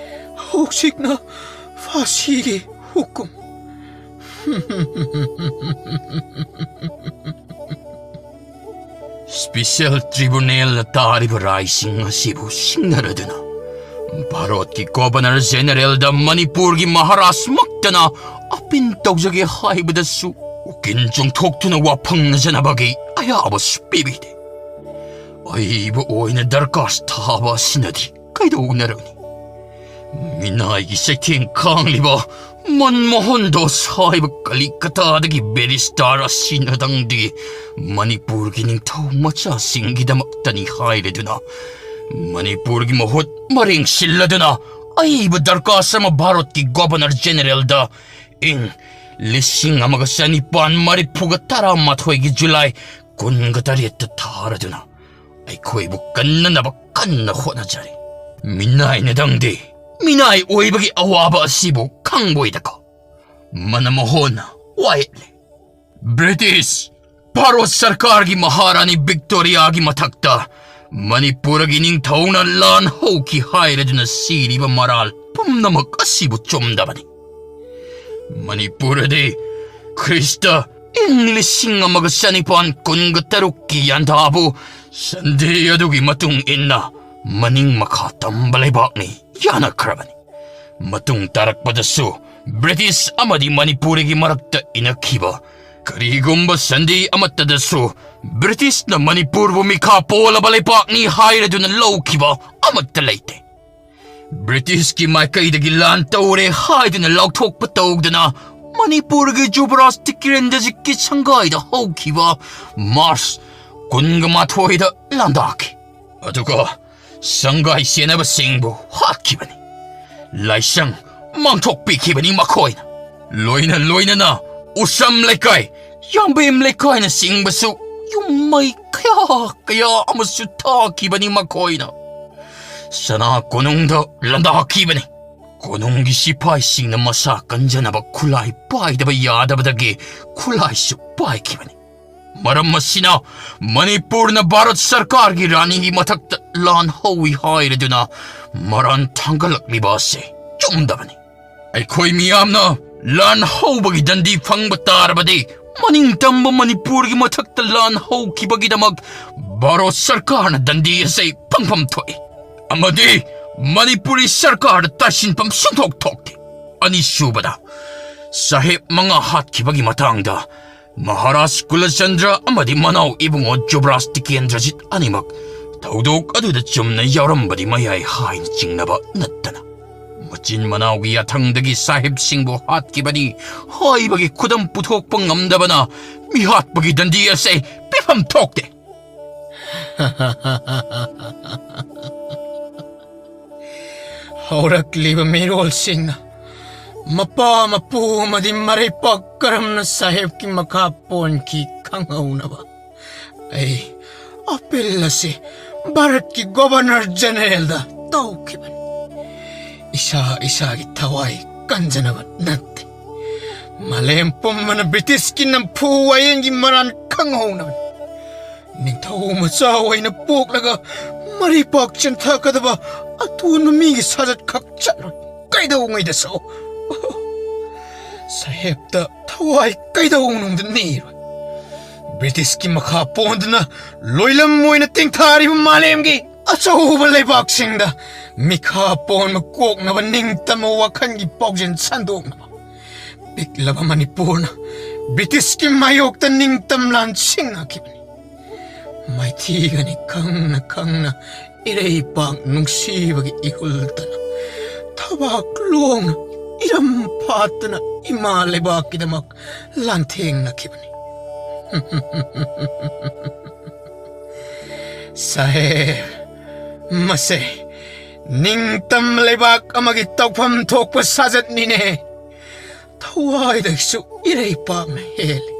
ꯍꯧꯖꯤꯛꯅ ꯐꯥꯁꯤꯒꯤ ꯍꯨꯀꯨꯝ꯫ ꯁ꯭ꯄꯤꯁꯦꯜ ꯇ꯭ꯔꯤꯕꯨꯅꯦꯜꯅ ꯇꯥꯔꯤꯕ ꯔꯥꯏꯁꯤꯡ ꯑꯁꯤꯕꯨ ꯁꯤꯡꯅꯔꯗꯨꯅ ꯚꯥꯔꯠꯀꯤ ꯒꯣꯕꯔꯅꯔ ꯖꯦꯅꯔꯦꯜꯗ ꯃꯅꯤꯄꯨꯔꯒꯤ ꯃꯍꯥꯔꯥꯖꯃꯛꯇꯅ ꯑꯄꯤꯟ ꯇꯧꯖꯒꯦ ꯍꯥꯏꯕꯗꯁꯨ ꯎꯀꯤꯜ ꯆꯣꯡꯊꯣꯛꯇꯨꯅ ꯋꯥꯐꯪꯅꯖꯅꯕꯒꯤ ꯑꯌꯥꯕꯁꯨ ꯄꯤꯕꯤꯗꯦ꯫ ꯑꯏꯕ ꯑꯣꯏꯅ ꯗꯔꯀꯥꯁ ꯊꯥꯕ ꯑꯁꯤꯅꯗꯤ ꯀꯩꯗꯧꯅꯔꯛꯅꯤ? ꯃꯤꯅꯥꯏꯒꯤ ꯆꯩꯊꯦꯡ ꯈꯥꯡꯂꯤꯕ ꯃꯟꯃꯣꯍꯟ ꯗꯥꯁ ꯍꯥꯏꯕ ꯀꯂꯤꯀꯇꯥꯗꯒꯤ ꯕꯦꯔꯤꯁꯇꯥꯔ ꯑꯁꯤꯅꯗꯪꯗꯤ ꯃꯅꯤꯄꯨꯔꯒꯤ ꯅꯤꯡꯊꯧ ꯃꯆꯥꯁꯤꯡꯒꯤꯗꯃꯛꯇꯅꯤ ꯍꯥꯏꯔꯗꯨꯅ, ꯃꯅꯤꯄꯨꯔꯒꯤ ꯃꯍꯨꯠ ꯃꯔꯦꯡ ꯁꯤꯜꯂꯗꯨꯅ ꯑꯏꯕ ꯗꯔꯀꯥꯁ ꯑꯃ ꯚꯥꯔꯠꯀꯤ ꯒꯣꯚꯔꯅꯔ ꯖꯦꯅꯦꯔꯦꯜꯗ ꯏꯪ ꯂꯤꯁꯤꯡ ꯑꯃꯒ ꯆꯅꯤꯄꯥꯟ ꯃꯔꯤꯐꯨꯒ ꯇꯔꯥꯃꯥꯊꯣꯏꯒꯤ ꯖꯨꯂꯥꯏ ꯀꯨꯟꯒ ꯇꯔꯦꯠꯇ ꯊꯥꯔꯗꯨꯅ ꯑꯩꯈꯣꯏꯕꯨ ꯀꯟꯅꯅꯕ ꯀꯟꯅ ꯍꯣꯠꯅꯖꯔꯤ꯫ ꯃꯤꯅꯥꯏꯅꯗꯪꯗꯤ ꯃꯤꯅꯥꯏ ꯑꯣꯏꯕꯒꯤ ꯑꯋꯥꯕ ꯑꯁꯤꯕꯨ ꯈꯪꯕꯣꯏꯗꯀꯣ꯫ ꯃꯟꯃꯣꯍꯟꯅ ꯋꯥꯌꯦꯠꯂꯦ꯫ ꯕ꯭ꯔꯤꯇꯤꯁ ꯚꯥꯔꯠ ꯁꯔꯀꯥꯔꯒꯤ ꯃꯍꯥꯔꯥꯅꯤ ꯚꯤꯛꯇꯣꯔꯤꯌꯥꯒꯤ ꯃꯊꯛꯇ ꯃꯅꯤꯄꯨꯔꯒꯤ ꯅꯤꯡꯊꯧꯅ ꯂꯥꯟ ꯍꯧꯈꯤ ꯍꯥꯏꯔꯗꯨꯅ ꯁꯤꯔꯤꯕ ꯃꯔꯥꯜ ꯄꯨꯝꯅꯃꯛ ꯑꯁꯤꯕꯨ ꯆꯨꯝꯗꯕꯅꯤ꯫ ꯃꯅꯤꯄꯨꯔꯗꯤ ꯈ꯭ꯔꯤꯁꯇ ꯏꯪ ꯂꯤꯁꯤꯡ ꯑꯃꯒ ꯆꯅꯤꯄꯥꯟ ꯀꯨꯟꯒ ꯇꯔꯨꯛꯀꯤ ꯌꯥꯟꯊꯥꯕꯨ ꯁꯟꯙꯤ ꯑꯗꯨꯒꯤ ꯃꯇꯨꯡ ꯏꯟꯅ ꯃꯅꯤꯡ ꯃꯈꯥ ꯇꯝꯕ ꯂꯩꯕꯥꯛꯅꯤ ꯌꯥꯅꯈ꯭ꯔꯕꯅꯤ꯫ ꯃꯇꯨꯡ ꯇꯥꯔꯛꯄꯗꯁꯨ ꯕ꯭ꯔꯤꯇꯤꯁ ꯑꯃꯗꯤ ꯃꯅꯤꯄꯨꯔꯤꯒꯤ ꯃꯔꯛꯇ ꯏꯅꯈꯤꯕ ꯀꯔꯤꯒꯨꯝꯕ ꯁꯟꯙꯤ ꯑꯃꯠꯇꯗꯁꯨ ꯕ꯭ꯔꯤꯇꯤꯁꯅ ꯃꯅꯤꯄꯨꯔꯕꯨ ꯃꯤꯈꯥ ꯄꯣꯜꯂꯕ ꯂꯩꯄꯥꯛꯅꯤ ꯍꯥꯏꯔꯗꯨꯅ ꯂꯧꯈꯤꯕ ꯑꯃꯠꯇ ꯂꯩꯇꯦ꯫ ꯕ꯭ꯔꯤꯇꯤꯁꯀꯤ ꯃꯥꯏꯀꯩꯗꯒꯤ ꯂꯥꯟ ꯇꯧꯔꯦ ꯍꯥꯏꯗꯨꯅ ꯂꯥꯎꯊꯣꯛꯄ ꯇꯧꯗꯅ ꯃꯅꯤꯄꯨꯔꯒꯤ ꯖꯨꯕꯔꯥꯖ ꯇꯤꯀꯤꯔꯦꯟꯗ꯭ꯔꯖꯤꯠꯀꯤ ꯁꯪꯒꯥꯏꯗ ꯍꯧꯈꯤꯕ ꯃꯥꯔꯆ ꯀꯨꯟꯒ ꯃꯥꯊꯣꯏꯗ ꯂꯥꯟꯗꯥꯈꯤ꯫ ꯑꯗꯨꯒ ꯁꯪꯒꯥꯏ ꯁꯦꯟꯅꯕꯁꯤꯡꯕꯨ ꯍꯥꯠꯈꯤꯕꯅꯤ꯫ ꯂꯥꯏꯁꯪ ꯃꯥꯡꯊꯣꯛꯄꯤꯈꯤꯕꯅꯤ ꯃꯈꯣꯏꯅ꯫ ꯂꯣꯏꯅ ꯂꯣꯏꯅꯅ ꯎꯁꯝ ꯂꯩꯀꯥꯏ, ꯌꯥꯝꯕꯦꯝ ꯂꯩꯀꯥꯏꯅꯆꯤꯡꯕꯁꯨ ꯌꯨꯝ ꯃꯩ ꯀꯌꯥ ꯀꯌꯥ ꯑꯃꯁꯨ ꯊꯥꯈꯤꯕꯅꯤ ꯃꯈꯣꯏꯅ꯫ ꯁꯅꯥ ꯀꯣꯅꯨꯡꯗ ꯂꯥꯟꯗꯥꯈꯤꯕꯅꯤ꯫ ꯀꯣꯅꯨꯡꯒꯤ ꯁꯤꯐꯥꯏꯁꯤꯡꯅ ꯃꯁꯥ ꯀꯟꯖꯅꯕ ꯈꯨꯠꯂꯥꯏ ꯄꯥꯏꯗꯕ ꯌꯥꯗꯕꯗꯒꯤ ꯈꯨꯠꯂꯥꯏꯁꯨ ꯄꯥꯏꯈꯤꯕꯅꯤ꯫ ꯃꯔꯝ ꯑꯁꯤꯅ ꯃꯅꯤꯄꯨꯔꯅ ꯚꯥꯔꯠ ꯁꯔꯀꯥꯔꯒꯤ ꯔꯥꯅꯤꯒꯤ ꯃꯊꯛꯇ ꯂꯥꯟ ꯍꯧꯏ ꯍꯥꯏꯔꯗꯨꯅ ꯃꯔꯥꯟ ꯊꯥꯡꯒꯠꯂꯛꯂꯤꯕ ꯑꯁꯤ ꯆꯨꯝꯗꯕꯅꯤ꯫ ꯑꯩꯈꯣꯏ ꯃꯤꯌꯥꯝꯅ ꯂꯥꯟ ꯍꯧꯕꯒꯤ ꯗꯟꯗꯤ ꯐꯪꯕ ꯇꯥꯔꯕꯗꯤ ꯃꯅꯤꯡ ꯇꯝꯕ ꯃꯅꯤꯄꯨꯔꯒꯤ ꯃꯊꯛꯇ ꯂꯥꯟ ꯍꯧꯈꯤꯕꯒꯤꯗꯃꯛ ꯚꯥꯔꯠ ꯁꯔꯀꯥꯔꯅ ꯗꯟꯗꯤ ꯑꯁꯤ ꯐꯪꯐꯝ ꯊꯣꯛꯏ ꯑꯃꯗꯤ ꯃꯅꯤꯄꯨꯔꯤ ꯁꯔꯀꯥꯔꯗ ꯇꯥꯏꯁꯤꯟꯐꯝ ꯁꯨꯡꯊꯣꯛ ꯊꯣꯛꯇꯦ꯫ ꯑꯅꯤꯁꯨꯕꯗ, ꯁꯥꯍꯦꯕ ꯃꯉꯥ ꯍꯥꯠꯈꯤꯕꯒꯤ ꯃꯇꯥꯡꯗ ꯃꯍꯥꯔꯥꯖ ꯀꯨꯂꯆꯟꯗ꯭ꯔ ꯑꯃꯗꯤ ꯃꯅꯥꯎ ꯏꯕꯨꯡꯉꯣ ꯖꯨꯕꯔꯥꯖ ꯇꯤꯀꯦꯟꯗ꯭ꯔꯖꯤꯠ ꯑꯅꯤꯃꯛ ꯊꯧꯗꯣꯛ ꯑꯗꯨꯗ ꯆꯨꯝꯅ ꯌꯥꯎꯔꯝꯕꯗꯤ ꯃꯌꯥꯏ ꯍꯥꯏꯅ ꯆꯤꯡꯅꯕ ꯅꯠꯇꯅ, ꯃꯆꯤꯟ ꯃꯅꯥꯎꯒꯤ ꯌꯥꯊꯪꯗꯒꯤ ꯁꯥꯍꯦꯕꯁꯤꯡꯕꯨ ꯍꯥꯠꯈꯤꯕꯅꯤ ꯍꯥꯏꯕꯒꯤ ꯈꯨꯗꯝ ꯄꯨꯊꯣꯛꯄ ꯉꯝꯗꯕꯅ ꯃꯤꯍꯥꯠꯄꯒꯤ ꯗꯟꯗꯤ ꯑꯁꯦ ꯄꯤꯐꯝ ꯊꯣꯛꯇꯦ꯫ ꯍꯧꯔꯛꯂꯤꯕ ꯃꯤꯔꯣꯜꯁꯤꯡꯅ ꯃꯄꯥ ꯃꯄꯨ ꯑꯃꯗꯤ ꯃꯔꯩꯄꯥꯛ ꯀꯔꯝꯅ ꯁꯥꯍꯦꯕꯀꯤ ꯃꯈꯥ ꯄꯣꯟꯈꯤ ꯈꯪꯍꯧꯅꯕ ꯑꯩ ꯑꯄꯤꯜ ꯑꯁꯤ ꯚꯥꯔꯠꯀꯤ ꯒꯣꯚꯔꯅꯔ ꯖꯦꯅꯔꯦꯜꯗ ꯇꯧꯈꯤꯕꯅꯤ꯫ ꯏꯁꯥ ꯏꯁꯥꯒꯤ ꯊꯋꯥꯏ ꯀꯟꯖꯅꯕ ꯅꯠꯇꯦ꯫ ꯃꯥꯂꯦꯝ ꯄꯨꯝꯕꯅ ꯕ꯭ꯔꯤꯇꯤꯁꯀꯤ ꯅꯝꯐꯨ ꯋꯥꯌꯦꯟꯒꯤ ꯃꯔꯥꯟ ꯈꯪꯍꯧꯅꯕꯅꯤ꯫ ꯅꯤꯡꯊꯧ ꯃꯆꯥ ꯑꯣꯏꯅ ꯄꯣꯛꯂꯒ ꯃꯔꯩꯄꯥꯛ ꯆꯦꯟꯊꯀꯗꯕ ꯑꯇꯣꯟꯕ ꯃꯤꯒꯤ ꯁꯥꯖꯠ ꯈꯛ ꯆꯠꯂꯣꯏ꯫ ꯀꯩꯗꯧꯉꯩꯗꯁꯨ ꯁꯥꯍꯦꯕꯇ ꯊꯋꯥꯏ ꯀꯩꯗꯧꯅꯨꯡꯗ ꯅꯤꯔꯣꯏ꯫ ꯕ꯭ꯔꯤꯇꯤꯁꯀꯤ ꯃꯈꯥ ꯄꯣꯟꯗꯨꯅ ꯂꯣꯏꯂꯝ ꯑꯣꯏꯅ ꯇꯦꯡꯊꯥꯔꯤꯕ ꯃꯥꯂꯦꯝꯒꯤ ꯑꯆꯧꯕ ꯂꯩꯕꯥꯛꯁꯤꯡꯗ ꯃꯤꯈꯥ ꯄꯣꯟꯕ ꯀꯣꯛꯅꯕ ꯅꯤꯡꯇꯝꯕ ꯋꯥꯈꯜꯒꯤ ꯄꯥꯎꯖꯦꯜ ꯁꯟꯗꯣꯛꯅꯕ ꯄꯤꯛꯂꯕ ꯃꯅꯤꯄꯨꯔꯅ ꯕ꯭ꯔꯤꯇꯤꯁꯀꯤ ꯃꯥꯌꯣꯛꯇ ꯅꯤꯡꯇꯝ ꯂꯥꯟ ꯁꯤꯡꯅꯈꯤꯕꯅꯤ꯫ ꯃꯥꯏꯊꯤꯒꯅꯤ ꯈꯪꯅ ꯈꯪꯅ ꯏꯔꯩꯄꯥꯛ ꯅꯨꯡꯁꯤꯕꯒꯤ ꯏꯍꯨꯜ ꯇꯅ ꯊꯕꯥꯛ ꯂꯣꯡꯅ ꯏꯔꯝ ꯐꯥꯠꯇꯨꯅ ꯏꯃꯥ ꯂꯩꯕꯥꯛꯀꯤꯗꯃꯛ ꯂꯥꯟꯊꯦꯡꯅꯈꯤꯕꯅꯤ꯫ ꯁꯥꯍꯦꯕ, ꯃꯁꯦ ꯅꯤꯡꯇꯝ ꯂꯩꯕꯥꯛ ꯑꯃꯒꯤ ꯇꯧꯐꯝ ꯊꯣꯛꯄ ꯁꯥꯖꯠꯅꯤꯅꯦ꯫ ꯊꯋꯥꯏꯗꯒꯤꯁꯨ ꯏꯔꯩꯄꯥꯛꯅ ꯍꯦꯜꯂꯤ꯫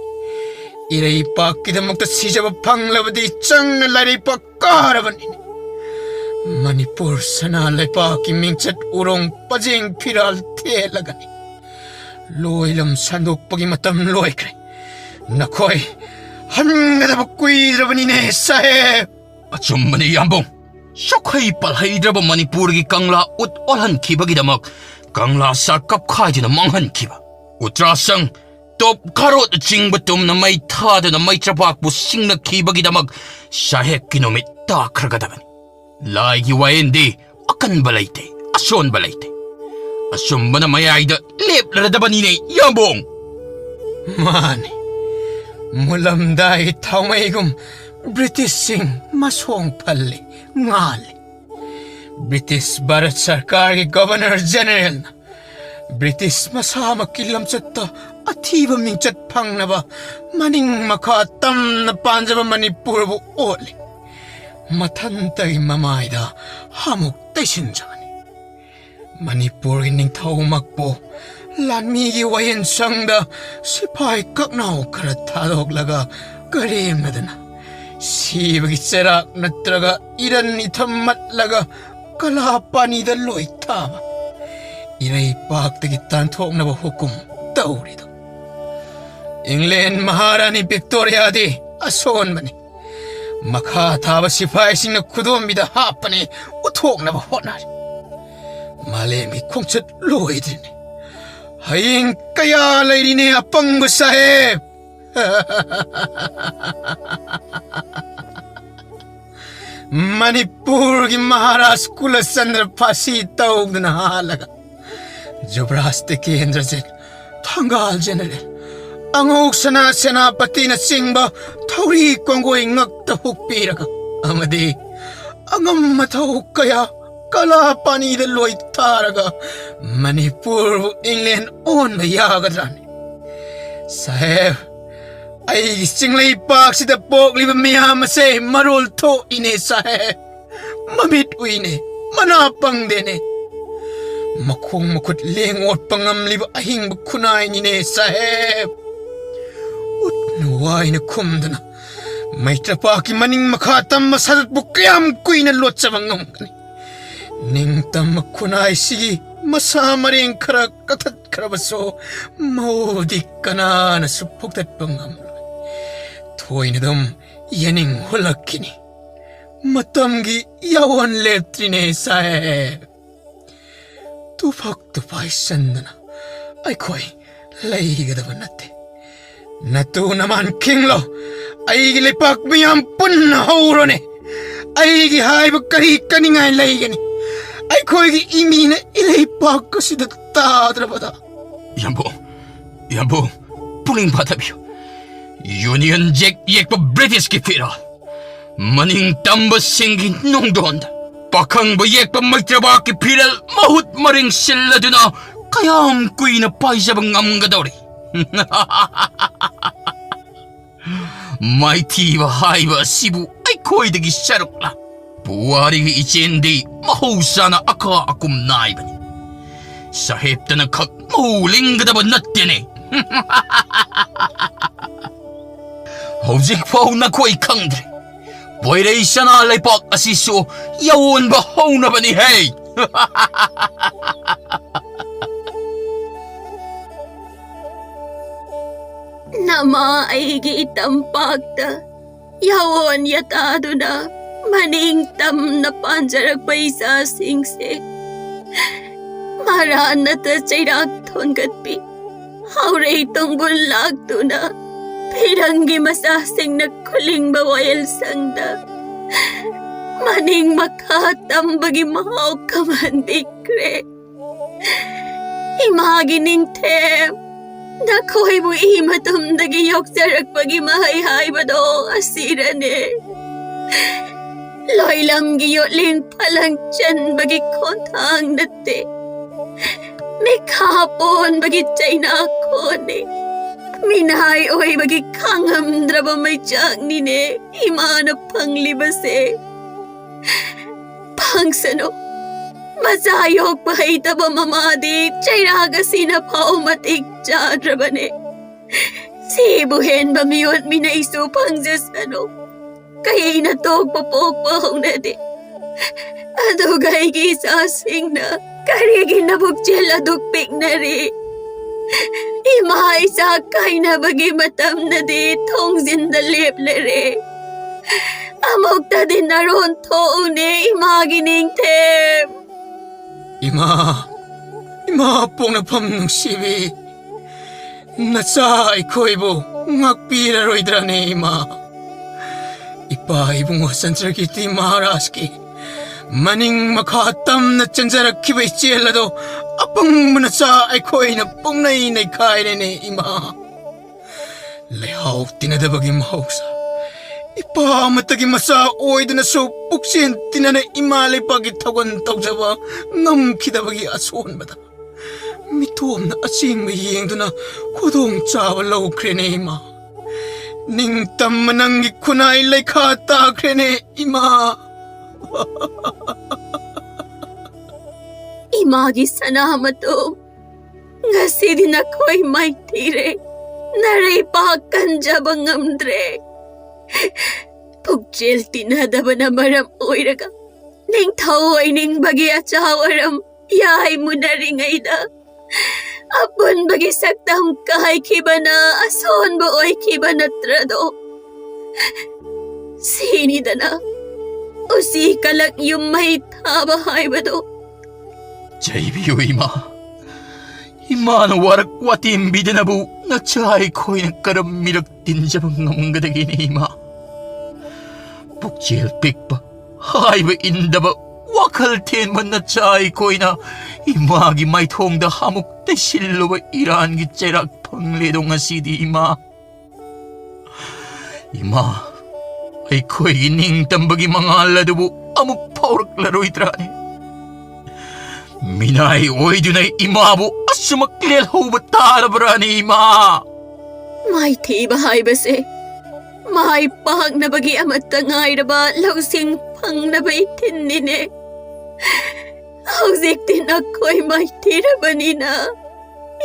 ꯏꯔꯩꯄꯥꯛꯀꯤꯗꯃꯛꯇ ꯁꯤꯖꯕ ꯐꯪꯂꯕꯗꯤ ꯆꯪꯅ ꯂꯥꯏꯔꯩꯄꯥꯛ ꯀꯥꯔꯕꯅꯤꯅꯦ꯫ ꯃꯅꯤꯄꯨꯔ ꯁꯅꯥ ꯂꯩꯕꯥꯛꯀꯤ ꯃꯤꯡꯆꯠ ꯎꯔꯣꯡ ꯄꯖꯦꯡ ꯐꯤꯔꯥꯜ ꯊꯦꯠꯂꯒꯅꯤ꯫ ꯂꯣꯏꯂꯝ ꯁꯟꯗꯣꯛꯄꯒꯤ ꯃꯇꯝ ꯂꯣꯏꯈ꯭ꯔꯦ꯫ ꯅꯈꯣꯏ ꯍꯟꯒꯗꯕ ꯀꯨꯏꯗ꯭ꯔꯕꯅꯤꯅꯦ, ꯁꯥꯍꯦꯕ꯫ ꯑꯆꯨꯝꯕꯅꯤ, ꯌꯥꯝꯕꯨꯡ꯫ ꯆꯣꯛꯈꯩ ꯄꯥꯜꯍꯩꯗ꯭ꯔꯕ ꯃꯅꯤꯄꯨꯔꯒꯤ ꯀꯪꯂꯥ ꯎꯠ ꯑꯣꯜꯍꯟꯈꯤꯕꯒꯤꯗꯃꯛ, ꯀꯪꯂꯥ ꯁꯥ ꯀꯞꯈꯥꯏꯗꯨꯅ ꯃꯥꯡꯍꯟꯈꯤꯕ, ꯎꯇ꯭ꯔꯥꯁꯪ, ꯇꯣꯞ ꯈꯥꯔꯣꯠꯅꯆꯤꯡꯕ ꯇꯨꯝꯅ ꯃꯩ ꯊꯥꯗꯨꯅ ꯃꯩ ꯆꯄꯥꯛꯄꯨ ꯁꯤꯡꯅꯈꯤꯕꯒꯤꯗꯃꯛ ꯁꯥꯍꯦꯕꯀꯤ ꯅꯨꯃꯤꯠ ꯇꯥꯈ꯭ꯔꯒꯗꯕꯅꯤ꯫ ꯂꯥꯏꯒꯤ ꯋꯥꯌꯦꯟꯗꯤ ꯑꯀꯟꯕ ꯂꯩꯇꯦ, ꯑꯁꯣꯟꯕ ꯂꯩꯇꯦ꯫ ꯑꯆꯨꯝꯕꯅ ꯃꯌꯥꯏꯗ ꯂꯦꯞꯂꯔꯗꯕꯅꯤꯅꯦ, ꯌꯥꯝꯕꯨꯡ꯫ ꯃꯥꯅꯤ, ꯃꯨꯜꯂꯝꯗꯥꯏꯒꯤ ꯊꯥꯎꯃꯩꯒꯨꯝ ꯕ꯭ꯔꯤꯇꯤꯁꯁꯤꯡ ꯃꯁꯣꯡ ꯐꯜꯂꯤ, ꯉꯥꯜꯂꯤ꯫ ꯕ꯭ꯔꯤꯇꯤꯁ ꯚꯥꯔꯠ ꯁꯔꯀꯥꯔꯒꯤ ꯒꯣꯚꯔꯅꯔ ꯖꯦꯅꯔꯦꯜꯅ ꯕ꯭ꯔꯤꯇꯤꯁ ꯃꯁꯥꯃꯛꯀꯤ ꯂꯝꯆꯠꯇ ꯑꯊꯤꯕ ꯃꯤꯡꯆꯠ ꯐꯪꯅꯕ ꯃꯅꯤꯡ ꯃꯈꯥ ꯇꯝꯅ ꯄꯥꯟꯖꯕ ꯃꯅꯤꯄꯨꯔꯕꯨ ꯑꯣꯠꯂꯤ꯫ ꯃꯊꯟꯇꯒꯤ ꯃꯃꯥꯏꯗ ꯑꯃꯨꯛ ꯇꯩꯁꯤꯟꯖꯕꯅꯤ꯫ ꯃꯅꯤꯄꯨꯔꯒꯤ ꯅꯤꯡꯊꯧꯃꯛꯄꯨ ꯂꯥꯟꯃꯤꯒꯤ ꯋꯥꯌꯦꯜꯁꯪꯗ ꯁꯤꯐꯥꯏ ꯀꯛꯅꯥꯎ ꯈꯔ ꯊꯥꯗꯣꯛꯂꯒ ꯀꯔꯦꯝꯅꯗꯅ ꯁꯤꯕꯒꯤ ꯆꯩꯔꯥꯛ ꯅꯠꯇ꯭ꯔꯒ ꯏꯔꯟ ꯏꯊꯝꯃꯠꯂꯒ ꯀꯂꯥꯄꯥꯅꯤꯗ ꯂꯣꯏ ꯊꯥꯕ ꯏꯔꯩꯄꯥꯛꯇꯒꯤ ꯇꯥꯟꯊꯣꯛꯅꯕ ꯍꯨꯀꯨꯝ ꯇꯧꯔꯤꯗꯣ꯫ ꯏꯪꯂꯦꯟ ꯃꯍꯥꯔꯥꯅꯤ ꯚꯤꯛꯇꯣꯔꯤꯌꯥꯗꯤ ꯑꯁꯣꯟꯕꯅꯤ꯫ ꯃꯈꯥ ꯊꯥꯕ ꯁꯤꯐꯥꯏꯁꯤꯡꯅ ꯈꯨꯗꯣꯝꯕꯤꯗ ꯍꯥꯞꯄꯅꯤ, ꯎꯠꯊꯣꯛꯅꯕ ꯍꯣꯠꯅꯔꯤ꯫ ꯃꯥꯂꯦꯝꯒꯤ ꯈꯣꯡꯆꯠ ꯂꯣꯏꯗ꯭ꯔꯤꯅꯤ꯫ ꯍꯌꯦꯡ ꯀꯌꯥ ꯂꯩꯔꯤꯅꯦ ꯑꯄꯪꯕ ꯁꯥꯍꯦꯕ? ꯃꯅꯤꯄꯨꯔꯒꯤ ꯃꯍꯥꯔꯥꯖ ꯀꯨꯂꯆꯟꯗ꯭ꯔ ꯐꯥꯁꯤ ꯇꯧꯗꯨꯅ ꯍꯥꯠꯂꯒ ꯖꯨꯕꯔꯥꯖ ꯇꯤꯀꯦꯟꯗ꯭ꯔꯖꯤꯠ, ꯊꯪꯒꯥꯜ ꯖꯦꯅꯔꯦꯜ, ꯑꯉꯧ ꯁꯅꯥ ꯁꯦꯅꯥꯄꯇꯤꯅꯆꯤꯡꯕ ꯊꯧꯔꯤ ꯀꯣꯡꯒꯣꯏ ꯉꯛꯇ ꯍꯨꯛꯄꯤꯔꯒ ꯑꯃꯗꯤ ꯑꯉꯝ ꯑꯊꯧ ꯀꯌꯥ ꯀꯂꯥ ꯄꯥꯅꯤꯗ ꯂꯣꯏ ꯊꯥꯔꯒ ꯃꯅꯤꯄꯨꯔꯕꯨ ꯏꯪꯂꯦꯟ ꯑꯣꯟꯕ ꯌꯥꯒꯗ꯭ꯔꯥꯅꯤ? ꯁꯥꯍꯦꯕ, ꯑꯩꯒꯤ ꯆꯤꯡꯂꯩꯄꯥꯛꯁꯤꯗ ꯄꯣꯛꯂꯤꯕ ꯃꯤꯌꯥꯝ ꯑꯁꯦ ꯃꯔꯣꯜ ꯊꯣꯛꯏꯅꯦ ꯁꯥꯍꯦꯕ꯫ ꯃꯃꯤꯠ ꯎꯏꯅꯦ, ꯃꯅꯥ ꯄꯪꯗꯦꯅꯦ꯫ ꯃꯈꯣꯡ ꯃꯈꯨꯠ ꯂꯦꯡ ꯑꯣꯠꯄ ꯉꯝꯂꯤꯕ ꯑꯍꯤꯡꯕ ꯈꯨꯟꯅꯥꯏꯅꯤꯅꯦ ꯁꯥꯍꯦꯕ꯫ ꯎꯠꯅ ꯋꯥꯏꯅ ꯈꯨꯝꯗꯅ ꯃꯩꯇ꯭ꯔꯄꯥꯛꯀꯤ ꯃꯅꯤꯡ ꯃꯈꯥ ꯇꯝꯕ ꯁꯥꯖꯠꯄꯨ ꯀꯌꯥꯝ ꯀꯨꯏꯅ ꯂꯣꯠꯆꯕ ꯉꯝꯒꯅꯤ? ꯅꯤꯡꯇꯝꯕ ꯈꯨꯟꯅꯥꯏꯁꯤꯒꯤ ꯃꯁꯥ ꯃꯔꯦꯡ ꯈꯔ ꯀꯛꯊꯠꯈ꯭ꯔꯕꯁꯨ ꯃꯧꯗꯤ ꯀꯅꯥꯅꯁꯨ ꯐꯨꯛꯇꯠꯄ ꯉꯝꯂꯣꯏ꯫ ꯊꯣꯏꯅ ꯑꯗꯨꯝ ꯌꯦꯅꯤꯡ ꯍꯨꯜꯂꯛꯈꯤꯅꯤ꯫ ꯃꯇꯝꯒꯤ ꯌꯥꯋꯣꯟ ꯂꯦꯞꯇ꯭ꯔꯤꯅꯦ ꯁꯥꯍꯦꯕ꯫ ꯇꯨꯐꯛ ꯇꯨꯐꯥꯏ ꯆꯟꯗꯅ ꯑꯩꯈꯣꯏ ꯂꯩꯒꯗꯕ ꯅꯠꯇꯦ꯫ ꯅꯇꯨ ꯅꯃꯥꯟ ꯈꯤꯡꯂꯣ, ꯑꯩꯒꯤ ꯂꯩꯄꯥꯛ ꯃꯤꯌꯥꯝ ꯄꯨꯟꯅ ꯍꯧꯔꯣꯅꯦ꯫ ꯑꯩꯒꯤ ꯍꯥꯏꯕ ꯀꯔꯤ ꯀꯅꯤꯡꯉꯥꯏ ꯂꯩꯒꯅꯤ? ꯑꯩꯈꯣꯏꯒꯤ ꯏꯃꯤꯅ ꯏꯂꯩꯄꯥꯛ ꯑꯁꯤꯗ ꯇꯥꯗ꯭ꯔꯕꯗ꯫ ꯏꯌꯥꯝꯕ, ꯏꯌꯥꯝꯕ, ꯄꯨꯛꯅꯤꯡ ꯐꯥꯊꯕꯤꯌꯨ꯫ ꯌꯨꯅꯤꯌꯟ ꯖꯦꯛ ꯌꯦꯛꯄ ꯕ꯭ꯔꯤꯇꯤꯁꯀꯤ ꯐꯤꯔꯥꯜ, ꯃꯅꯤꯡ ꯇꯝꯕꯁꯤꯡꯒꯤ ꯅꯨꯡꯗꯣꯟꯗ ꯄꯥꯈꯪꯕ ꯌꯦꯛꯄ ꯃꯩꯇ꯭ꯔꯕꯥꯛꯀꯤ ꯐꯤꯔꯦꯜ ꯃꯍꯨꯠ ꯃꯔꯤꯡ ꯁꯤꯜꯂꯗꯨꯅ ꯀꯌꯥꯝ ꯀꯨꯏꯅ ꯄꯥꯏꯖꯕ ꯉꯝꯒꯗꯧꯔꯤ? ꯃꯥꯏꯊꯤꯕ ꯍꯥꯏꯕ ꯑꯁꯤꯕꯨ ꯑꯩꯈꯣꯏꯗꯒꯤ ꯁꯔꯨꯛꯂ? ꯄꯨꯋꯥꯔꯤꯒꯤ ꯏꯆꯦꯟꯗꯤ ꯃꯍꯧꯁꯥꯅ ꯑꯀꯥ ꯑꯀꯨꯝ ꯅꯥꯏꯕꯅꯤ꯫ ꯁꯥꯍꯦꯕꯇꯅ ꯈꯛ ꯃꯍꯨ ꯂꯤꯡꯒꯗꯕ ꯅꯠꯇꯦꯅꯦ꯫ ꯍꯧꯖꯤꯛ ꯐꯥꯎ ꯅꯈꯣꯏ ꯈꯪꯗ꯭ꯔꯦ꯫ ꯄꯣꯏꯔꯩ ꯁꯅꯥ ꯂꯩꯄꯥꯛ ꯑꯁꯤꯁꯨ ꯌꯥꯑꯣꯟꯕ ꯍꯧꯅꯕꯅꯤ ꯍꯦ꯫ ꯅꯃꯥ ꯑꯩꯒꯤ ꯏꯇꯝꯄꯥꯛꯇ ꯌꯥꯑꯣꯟ ꯌꯥꯇꯥꯗꯨꯅ ꯃꯅꯤꯡ ꯇꯝꯅ ꯄꯥꯟꯖꯔꯛꯄ ꯏꯆꯥꯁꯤꯡꯁꯦ ꯃꯔꯥ ꯅꯠꯇ ꯆꯩꯔꯥꯛ ꯊꯣꯟꯒꯠꯄꯤ, ꯍꯥꯎꯔꯩ ꯇꯣꯡꯒꯨꯜ ꯂꯥꯛꯇꯨꯅ ꯐꯤꯔꯪꯒꯤ ꯃꯆꯥꯁꯤꯡꯅ ꯈꯨꯂꯤꯡꯕ ꯋꯥꯌꯦꯜꯁꯪꯗ ꯃꯅꯤꯡ ꯃꯈꯥ ꯇꯝꯕꯒꯤ ꯃꯍꯥꯎ ꯀꯃꯥꯟꯕꯤꯈ꯭ꯔꯦ꯫ ꯏꯃꯥꯒꯤ ꯅꯤꯡꯊꯦꯝ, ꯅꯈꯣꯏꯕꯨ ꯏ ꯃꯇꯨꯝꯗꯒꯤ ꯌꯣꯛꯆꯔꯛꯄꯒꯤ ꯃꯍꯩ ꯍꯥꯏꯕꯗꯣ ꯑꯁꯤꯔꯅꯦ꯫ ꯂꯣꯏꯂꯝꯒꯤ ꯌꯣꯠꯂꯤꯡ ꯐꯂꯪ ꯆꯟꯕꯒꯤ ꯈꯣꯟꯊꯥꯡ ꯅꯠꯇꯦ, ꯃꯤꯈꯥ ꯄꯣꯟꯕꯒꯤ ꯆꯩꯅꯥ ꯈꯣꯟꯅꯤ꯫ ꯃꯤꯅꯥꯏ ꯑꯣꯏꯕꯒꯤ ꯈꯥꯡꯉꯝꯗ꯭ꯔꯕ ꯃꯩꯆꯥꯛꯅꯤꯅꯦ ꯏꯃꯥꯅ ꯐꯪꯂꯤꯕꯁꯦ꯫ ꯐꯪꯁꯅꯨ꯫ ꯃꯆꯥ ꯌꯣꯛꯄ ꯍꯩꯇꯕ ꯃꯃꯥꯗꯤ ꯆꯩꯔꯥꯛ ꯑꯁꯤꯅ ꯐꯥꯎ ꯃꯇꯤꯛ ꯆꯥꯗ꯭ꯔꯕꯅꯦ꯫ ꯁꯤꯕꯨ ꯍꯦꯟꯕ ꯃꯤꯑꯣꯠ ꯃꯤꯅꯩꯁꯨ ꯐꯪꯖꯁꯅꯨ꯫ ꯀꯩꯅ ꯇꯣꯛꯄ ꯄꯣꯛꯄ ꯍꯧꯅꯗꯦ꯫ ꯑꯗꯨꯒ ꯑꯩꯒꯤ ꯏꯆꯥꯁꯤꯡꯅ ꯀꯔꯤꯒꯤ ꯅꯕꯨꯛ ꯆꯦꯜ ꯑꯗꯨꯛ ꯄꯤꯛꯅꯔꯤ? ꯏꯃꯥ ꯏꯆꯥ ꯀꯥꯏꯅꯕꯒꯤ ꯃꯇꯝꯅꯗꯤ ꯊꯣꯡꯖꯤꯟꯗ ꯂꯦꯞꯂꯔꯦ꯫ ꯑꯃꯨꯛꯇꯗꯤ ꯅꯔꯣꯟ ꯊꯣꯛꯎꯅꯦ, ꯏꯃꯥꯒꯤ ꯅꯤꯡꯊꯦꯝ꯫ ꯏꯃꯥ, ꯏꯃꯥ ꯄꯣꯛꯅꯐꯝ ꯅꯨꯡꯁꯤꯕꯤ, ꯅꯆꯥ ꯑꯩꯈꯣꯏꯕꯨ ꯉꯥꯛꯄꯤꯔꯔꯣꯏꯗ꯭ꯔꯅꯦ ꯏꯃꯥ? ꯏꯄꯥ ꯏꯕꯨꯡꯉꯣ ꯆꯟꯗ꯭ꯔꯀꯤꯔꯇꯤ ꯃꯍꯥꯔꯥꯖꯀꯤ ꯃꯅꯤꯡ ꯃꯈꯥ ꯇꯝꯅ ꯆꯦꯟꯖꯔꯛꯈꯤꯕ ꯏꯆꯦꯜ ꯑꯗꯣ ꯑꯄꯪꯕ ꯅꯆꯥ ꯑꯩꯈꯣꯏꯅ ꯄꯨꯡꯅꯩ ꯅꯩꯈꯥꯏꯔꯦꯅꯦ ꯏꯃꯥ꯫ ꯂꯩꯍꯥꯎ ꯇꯤꯟꯅꯗꯕꯒꯤ ꯃꯍꯧꯁꯥ, ꯏꯄꯥ ꯑꯃꯠꯇꯒꯤ ꯃꯆꯥ ꯑꯣꯏꯗꯨꯅꯁꯨ ꯄꯨꯛꯆꯦꯟ ꯇꯤꯟꯅꯅ ꯏꯃꯥ ꯂꯩꯄꯥꯛꯀꯤ ꯊꯧꯒꯜ ꯇꯧꯖꯕ ꯉꯝꯈꯤꯗꯕꯒꯤ ꯑꯁꯣꯟꯕꯗ ꯃꯤꯇꯣꯞꯅ ꯑꯆꯦꯡꯕ ꯌꯦꯡꯗꯨꯅ ꯈꯨꯗꯣꯡ ꯆꯥꯕ ꯂꯧꯈ꯭ꯔꯦꯅꯦ ꯏꯃꯥ꯫ ꯅꯤꯡꯇꯝꯕ ꯅꯪꯒꯤ ꯈꯨꯟꯅꯥꯏ ꯂꯩꯈꯥ ꯇꯥꯈ꯭ꯔꯦꯅꯦ ꯏꯃꯥ꯫ ꯏꯃꯥꯒꯤ ꯁꯅꯥ ꯃꯇꯨꯝ, ꯉꯁꯤꯗꯤ ꯅꯈꯣꯏ ꯃꯥꯏꯊꯤꯔꯦ꯫ ꯅꯔꯩꯄꯥꯛ ꯀꯟꯖꯕ ꯉꯝꯗ꯭ꯔꯦ꯫ ꯄꯨꯛꯆꯦꯜ ꯇꯤꯟꯅꯗꯕꯅ ꯃꯔꯝ ꯑꯣꯏꯔꯒ ꯅꯤꯡꯊꯧ ꯑꯣꯏꯅꯤꯡꯕꯒꯤ ꯑꯆꯥꯎ ꯑꯔꯝ ꯌꯥꯏꯃꯨꯅꯔꯤꯉꯩꯗ ꯑꯄꯨꯟꯕꯒꯤ ꯁꯛꯇꯝ ꯀꯥꯏꯈꯤꯕꯅ ꯑꯁꯣꯟꯕ ꯑꯣꯏꯈꯤꯕ ꯅꯠꯇ꯭ꯔꯗꯣ? ꯁꯤꯅꯤꯗꯅ ꯎꯆꯤ ꯀꯂꯛ ꯌꯨꯝꯃꯩ ꯊꯥꯕ ꯍꯥꯏꯕꯗꯣ꯫ ꯆꯩꯕꯤꯌꯨ ꯏꯃꯥ꯫ ꯏꯃꯥꯅ ꯋꯥꯔꯛ ꯋꯥꯇꯦꯝꯕꯤꯗꯅꯕꯨ ꯅꯆꯥ ꯑꯩꯈꯣꯏꯅ ꯀꯔꯝ ꯃꯤꯔꯛ ꯇꯤꯟꯖꯕ ꯉꯝꯒꯗꯒꯦꯅꯦ ꯏꯃꯥ? ꯄꯨꯛꯆꯦꯜ ꯄꯤꯛꯄ, ꯍꯥꯏꯕ ꯏꯟꯗꯕ, ꯋꯥꯈꯜ ꯊꯦꯟꯕ ꯅꯆꯥ ꯑꯩꯈꯣꯏꯅ ꯏꯃꯥꯒꯤ ꯃꯥꯏꯊꯣꯡꯗ ꯑꯃꯨꯛ ꯇꯩꯁꯤꯜꯂꯨꯕ ꯏꯔꯥꯟꯒꯤ ꯆꯩꯔꯥꯛ ꯐꯪꯂꯦꯗꯣ ꯉꯁꯤꯗꯤ ꯏꯃꯥ꯫ ꯏꯃꯥ, ꯑꯩꯈꯣꯏꯒꯤ ꯅꯤꯡꯇꯝꯕꯒꯤ ꯃꯉꯥꯜ ꯑꯗꯨꯕꯨ ꯑꯃꯨꯛ ꯐꯥꯎꯔꯛꯂꯔꯣꯏꯗ꯭ꯔꯥꯅꯦ? ꯃꯤꯅꯥꯏ ꯑꯣꯏꯗꯨꯅ ꯏꯃꯥꯕꯨ ꯑꯁꯨꯃꯛ ꯂꯦꯜꯍꯧꯕ ꯇꯥꯔꯕ꯭ꯔꯥꯅꯦ ꯏꯃꯥ? ꯃꯥꯏꯊꯤꯕ ꯍꯥꯏꯕꯁꯦ ꯃꯥꯏ ꯄꯥꯛꯅꯕꯒꯤ ꯑꯃꯠꯇ ꯉꯥꯏꯔꯕ ꯂꯧꯁꯤꯡ ꯐꯪꯅꯕ ꯏꯊꯤꯟꯅꯤꯅꯦ꯫ ꯍꯧꯖꯤꯛꯇꯤ ꯅꯈꯣꯏ ꯃꯥꯏꯊꯤꯔꯕꯅꯤꯅ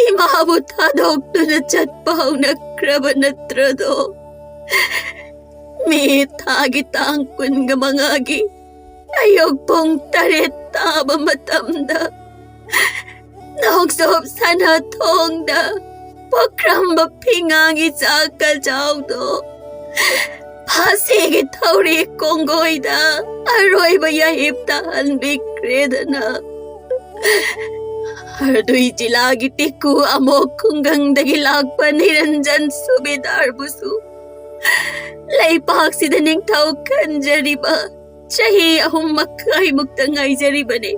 ꯏꯃꯥꯕꯨ ꯊꯥꯗꯣꯛꯇꯨꯅ ꯆꯠꯄ ꯍꯧꯅꯈ꯭ꯔꯕ ꯅꯠꯇ꯭ꯔꯗꯣ? ꯃꯦ ꯊꯥꯒꯤ ꯇꯥꯡ ꯀꯨꯟꯒ ꯃꯉꯥꯒꯤ ꯑꯌꯨꯛ ꯄꯨꯡ ꯇꯔꯦꯠ ꯇꯥꯕ ꯃꯇꯝꯗ ꯅꯣꯡꯆꯨꯞ ꯁꯅꯥꯊꯣꯡꯗ ꯄꯨꯈ꯭ꯔꯝꯕ ꯐꯤꯉꯥꯒꯤ ꯆꯥꯛ ꯀꯆꯥꯎꯗꯣ ꯐꯥꯁꯤꯒꯤ ꯊꯧꯔꯤ ꯀꯣꯡꯒꯣꯏꯗ ꯑꯔꯣꯏꯕ ꯌꯥꯍꯤꯞ ꯇꯥꯍꯟꯕꯤꯈ꯭ꯔꯦꯗꯅ꯫ ꯍꯔꯗꯨꯏ ꯖꯤꯂꯥꯒꯤ ꯇꯤꯀꯨ ꯑꯃꯣꯛ ꯈꯨꯡꯒꯪꯗꯒꯤ ꯂꯥꯛꯄ ꯅꯤꯔꯟꯖꯟ ꯁꯨꯕꯦꯗꯥꯔꯕꯨꯁꯨ ꯂꯩꯄꯥꯛꯁꯤꯗ ꯅꯤꯡꯊꯧ ꯈꯟꯖꯔꯤꯕ ꯆꯍꯤ ꯑꯍꯨꯝ ꯃꯈꯥꯏꯃꯨꯛꯇ ꯉꯥꯏꯖꯔꯤꯕꯅꯤ꯫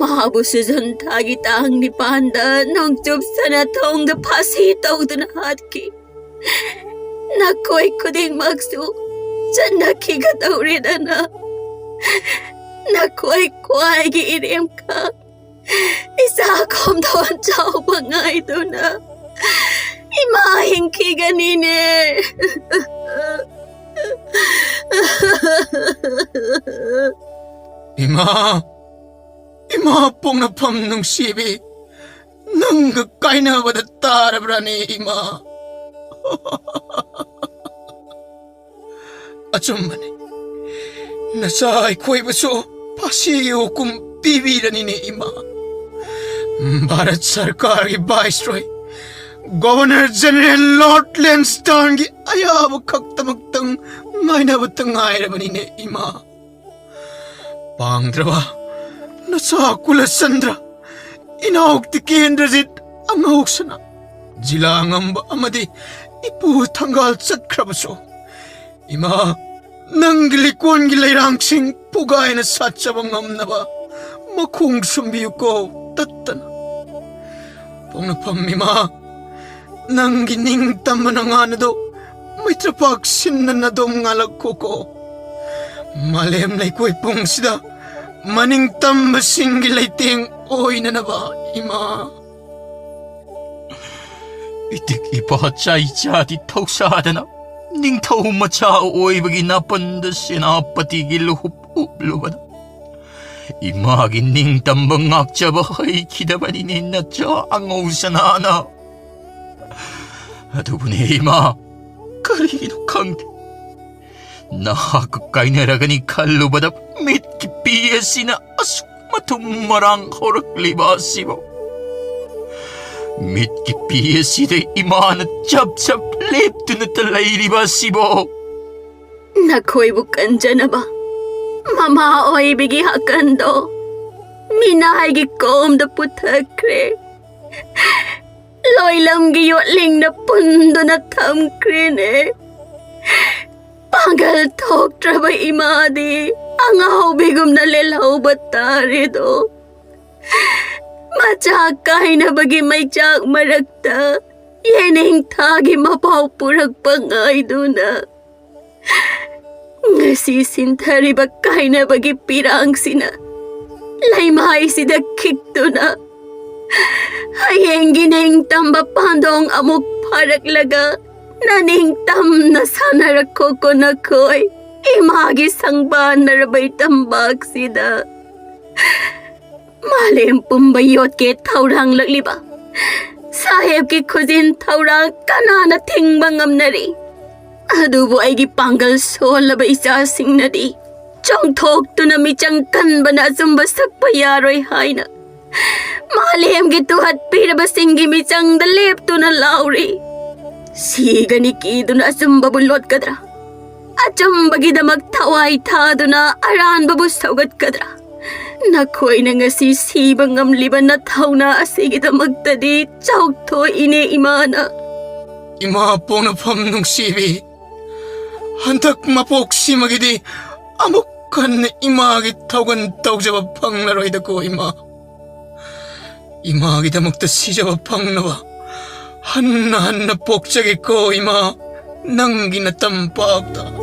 ꯃꯍꯥꯛꯄꯨꯁꯨ ꯖꯨꯟ ꯊꯥꯒꯤ ꯇꯥꯡ ꯅꯤꯄꯥꯟꯗ ꯅꯣꯡꯆꯨꯞ ꯁꯅꯥꯊꯣꯡꯗ ꯐꯥꯁꯤ ꯇꯧꯗꯨꯅ ꯍꯥꯠꯈꯤ꯫ ꯅꯈꯣꯏ ꯈꯨꯗꯤꯡꯃꯛꯁꯨ ꯆꯠꯅꯈꯤꯒꯗꯧꯔꯦꯗꯅ꯫ ꯅꯈꯣꯏ ꯈ꯭ꯋꯥꯏꯒꯤ ꯏꯔꯦꯝꯈ ꯏꯆꯥ ꯈꯣꯝꯗꯣꯟ ꯆꯥꯎꯕ ꯉꯥꯏꯗꯨꯅ ꯏꯃꯥ ꯍꯤꯡꯈꯤꯒꯅꯤꯅꯦ꯫ ꯏꯃꯥ! ꯏꯃꯥ ꯄꯣꯛꯅꯐꯝ ꯅꯨꯡꯁꯤꯕꯤ! ꯅꯪꯒ ꯀꯥꯏꯅꯕꯗ ꯇꯥꯔꯕ꯭ꯔꯥꯅꯦ ꯏꯃꯥ? ꯑꯆꯨꯝꯕꯅꯤ꯫ ꯅꯆꯥ ꯑꯩꯈꯣꯏꯕꯨꯁꯨ ꯐꯥꯁꯤꯒꯤ ꯍꯨꯀꯨꯝ ꯄꯤꯕꯤꯔꯅꯤꯅꯦ ꯏꯃꯥ꯫ ꯚꯥꯔꯠ ꯁꯔꯀꯥꯔꯒꯤ ꯚꯥꯏꯁꯔꯣꯏ, ꯒꯣꯚꯔꯅꯔ ꯖꯦꯅꯔꯦꯜ ꯂꯣꯔꯗ ꯂꯦꯟꯁꯇꯟꯒꯤ ꯑꯌꯥꯕ ꯈꯛꯇꯃꯛꯇꯪ ꯉꯥꯏꯅꯕꯇ ꯉꯥꯏꯔꯕꯅꯤꯅꯦ ꯏꯃꯥ꯫ ꯄꯥꯡꯗ꯭ꯔꯕ ꯅꯆꯥ ꯀꯨꯂꯆꯟꯗ꯭ꯔ, ꯏꯅꯥꯎ ꯇꯤꯀꯦꯟꯗ꯭ꯔꯖꯤꯠ ꯑꯉꯧꯁꯅꯥ, ꯖꯤꯂꯥ ꯉꯝꯕ ꯑꯃꯗꯤ ꯏꯄꯨ ꯊꯪꯒꯥꯜ ꯆꯠꯈ꯭ꯔꯕꯁꯨ, ꯏꯃꯥ, ꯅꯪꯒꯤ ꯂꯤꯀꯣꯟꯒꯤ ꯂꯩꯔꯥꯡꯁꯤꯡ ꯄꯨꯒꯥꯏꯅ ꯁꯥꯠꯆꯕ ꯉꯝꯅꯕ ꯃꯈꯣꯡ ꯁꯨꯝꯕꯤꯌꯨꯀꯣ ꯇꯠꯇꯅ꯫ ꯄꯣꯛꯅꯐꯝ ꯏꯃꯥ, ꯅꯪꯒꯤ ꯅꯤꯡꯇꯝꯕ ꯅꯉꯥꯟ ꯑꯗꯣ ꯃꯩꯇ꯭ꯔꯄꯥꯛ ꯁꯤꯟꯅ ꯅꯗꯣꯝ ꯉꯥꯜꯂꯛꯈꯣꯀꯣ꯫ ꯃꯥꯂꯦꯝ ꯂꯩꯀꯣꯏ ꯄꯨꯝꯁꯤꯗ ꯃꯅꯤꯡ ꯇꯝꯕꯁꯤꯡꯒꯤ ꯂꯩꯇꯦꯡ ꯑꯣꯏꯅꯅꯕ ꯏꯃꯥ꯫ ꯏꯇꯤꯛ ꯏꯄꯥ ꯆꯥꯏ ꯆꯥꯗꯤ ꯊꯧꯁꯥꯗꯅ ꯅꯤꯡꯊꯧ ꯃꯆꯥ ꯑꯣꯏꯕꯒꯤ ꯅꯥꯄꯟꯗ ꯁꯦꯅꯥꯄꯇꯤꯒꯤ ꯂꯨꯍꯨꯞ ꯎꯞꯂꯨꯕꯗ ꯏꯃꯥꯒꯤ ꯅꯤꯡꯇꯝꯕ ꯉꯥꯛꯆꯕ ꯍꯩꯈꯤꯗꯕꯅꯤꯅꯦ ꯅꯆꯥ ꯑꯉꯧ ꯁꯅꯥꯅ꯫ ꯑꯗꯨꯕꯨꯅꯦ ꯏꯃꯥ, ꯀꯔꯤꯒꯤꯅꯣ ꯈꯪꯗꯦ, ꯅꯍꯥꯛꯀ ꯀꯥꯏꯅꯔꯒꯅꯤ ꯈꯜꯂꯨꯕꯗ ꯃꯤꯠꯀꯤ ꯄꯤ ꯑꯁꯤꯅ ꯑꯁꯨꯛ ꯃꯊꯨꯝ ꯃꯔꯥꯡ ꯍꯧꯔꯛꯂꯤꯕ ꯑꯁꯤꯕꯨ꯫ ꯃꯤꯠꯀꯤ ꯄꯤ ꯑꯁꯤꯗ ꯏꯃꯥꯅ ꯆꯞ ꯆꯞ ꯂꯦꯞꯇꯨꯅꯇ ꯂꯩꯔꯤꯕ ꯑꯁꯤꯕꯨ꯫ ꯅꯈꯣꯏꯕꯨ ꯀꯟꯖꯅꯕ ꯃꯃꯥ ꯑꯣꯏꯕꯤꯒꯤ ꯍꯥꯀꯟꯗꯣ ꯃꯤꯅꯥꯏꯒꯤ ꯀꯣꯝꯗ ꯄꯨꯊꯈ꯭ꯔꯦ꯫ ꯂꯣꯏꯂꯝꯒꯤ ꯌꯣꯠꯂꯤꯡꯅ ꯄꯨꯟꯗꯨꯅ ꯊꯝꯈ꯭ꯔꯦꯅꯦ꯫ ꯄꯥꯡꯒꯜ ꯊꯣꯛꯇ꯭ꯔꯕ ꯏꯃꯥꯗꯤ ꯑꯉꯥꯎꯕꯤꯒꯨꯝꯅ ꯂꯦꯜꯍꯧꯕ ꯇꯥꯔꯦꯗꯣ꯫ ꯃꯆꯥ ꯀꯥꯏꯅꯕꯒꯤ ꯃꯩꯆꯥꯛ ꯃꯔꯛꯇ ꯌꯦꯅꯤꯡꯊꯥꯒꯤ ꯃꯄꯥꯎ ꯄꯨꯔꯛꯄ ꯉꯥꯏꯗꯨꯅ, ꯉꯁꯤ ꯁꯤꯟꯊꯔꯤꯕ ꯀꯥꯏꯅꯕꯒꯤ ꯄꯤꯔꯥꯡꯁꯤꯅ ꯂꯩꯃꯥꯏꯁꯤꯗ ꯈꯤꯛꯇꯨꯅ, ꯍꯌꯦꯡꯒꯤ ꯅꯤꯡꯇꯝꯕ ꯄꯥꯟꯗꯣꯡ ꯑꯃꯨꯛ ꯐꯥꯔꯛꯂꯒ, ꯅꯅꯤꯡꯇꯝꯅ ꯁꯥꯟꯅꯔꯛꯈꯣꯀꯣ ꯅꯈꯣꯏ, ꯏꯃꯥꯒꯤ ꯁꯪꯕꯥꯟꯅꯔꯕ ꯏꯇꯝꯕꯥꯛꯁꯤꯗ꯫ ꯃꯥꯂꯦꯝ ꯄꯨꯝꯕ ꯌꯣꯠꯀꯦ ꯊꯧꯔꯥꯡꯂꯛꯂꯤꯕ ꯁꯥꯍꯦꯕꯀꯤ ꯈꯨꯖꯤꯟ ꯊꯧꯔꯥꯡ ꯀꯅꯥꯅ ꯊꯤꯡꯕ ꯉꯝꯅꯔꯤ? ꯑꯗꯨꯕꯨ ꯑꯩꯒꯤ ꯄꯥꯡꯒꯜ ꯁꯣꯜꯂꯕ ꯏꯆꯥꯁꯤꯡꯅꯗꯤ ꯆꯣꯡꯊꯣꯛꯇꯨꯅ ꯃꯤꯆꯪ ꯀꯟꯕꯅ ꯑꯆꯨꯝꯕ ꯁꯛꯄ ꯌꯥꯔꯣꯏ ꯍꯥꯏꯅ ꯃꯥꯂꯦꯝꯒꯤ ꯇꯨꯍꯠꯄꯤꯔꯕꯁꯤꯡꯒꯤ ꯃꯤꯆꯪꯗ ꯂꯦꯞꯇꯨꯅ ꯂꯥꯎꯔꯤ꯫ ꯁꯤꯒꯅꯤ ꯀꯤꯗꯨꯅ ꯑꯆꯨꯝꯕꯕꯨ ꯂꯣꯠꯀꯗ꯭ꯔꯥ? ꯑꯆꯨꯝꯕꯒꯤꯗꯃꯛ ꯊꯋꯥꯏ ꯊꯥꯗꯨꯅ ꯑꯔꯥꯟꯕꯕꯨ ꯁꯧꯒꯠꯀꯗ꯭ꯔꯥ? ꯅꯈꯣꯏꯅ ꯉꯁꯤ ꯁꯤꯕ ꯉꯝꯂꯤꯕ ꯅꯊꯧꯅꯥ ꯑꯁꯤꯒꯤꯗꯃꯛꯇꯗꯤ ꯆꯥꯎꯊꯣꯛꯏꯅꯦ ꯏꯃꯥꯅ꯫ ꯏꯃꯥ ꯄꯣꯛꯅꯐꯝ ꯅꯨꯡꯁꯤꯕꯤ, ꯍꯟꯗꯛ ꯃꯄꯣꯛꯁꯤꯃꯒꯤꯗꯤ ꯑꯃꯨꯛ ꯍꯟꯅ ꯏꯃꯥꯒꯤ ꯊꯧꯒꯟ ꯇꯧꯖꯕ ꯐꯪꯂꯔꯣꯏꯗꯀꯣ ꯏꯃꯥ꯫ ꯏꯃꯥꯒꯤꯗꯃꯛꯇ ꯁꯤꯖꯕ ꯐꯪꯅꯕ ꯍꯟꯅ ꯍꯟꯅ ꯄꯣꯛꯆꯒꯦꯀꯣ ꯏꯃꯥ, ꯅꯪꯒꯤ ꯅꯇꯝꯄꯥꯛꯇ꯫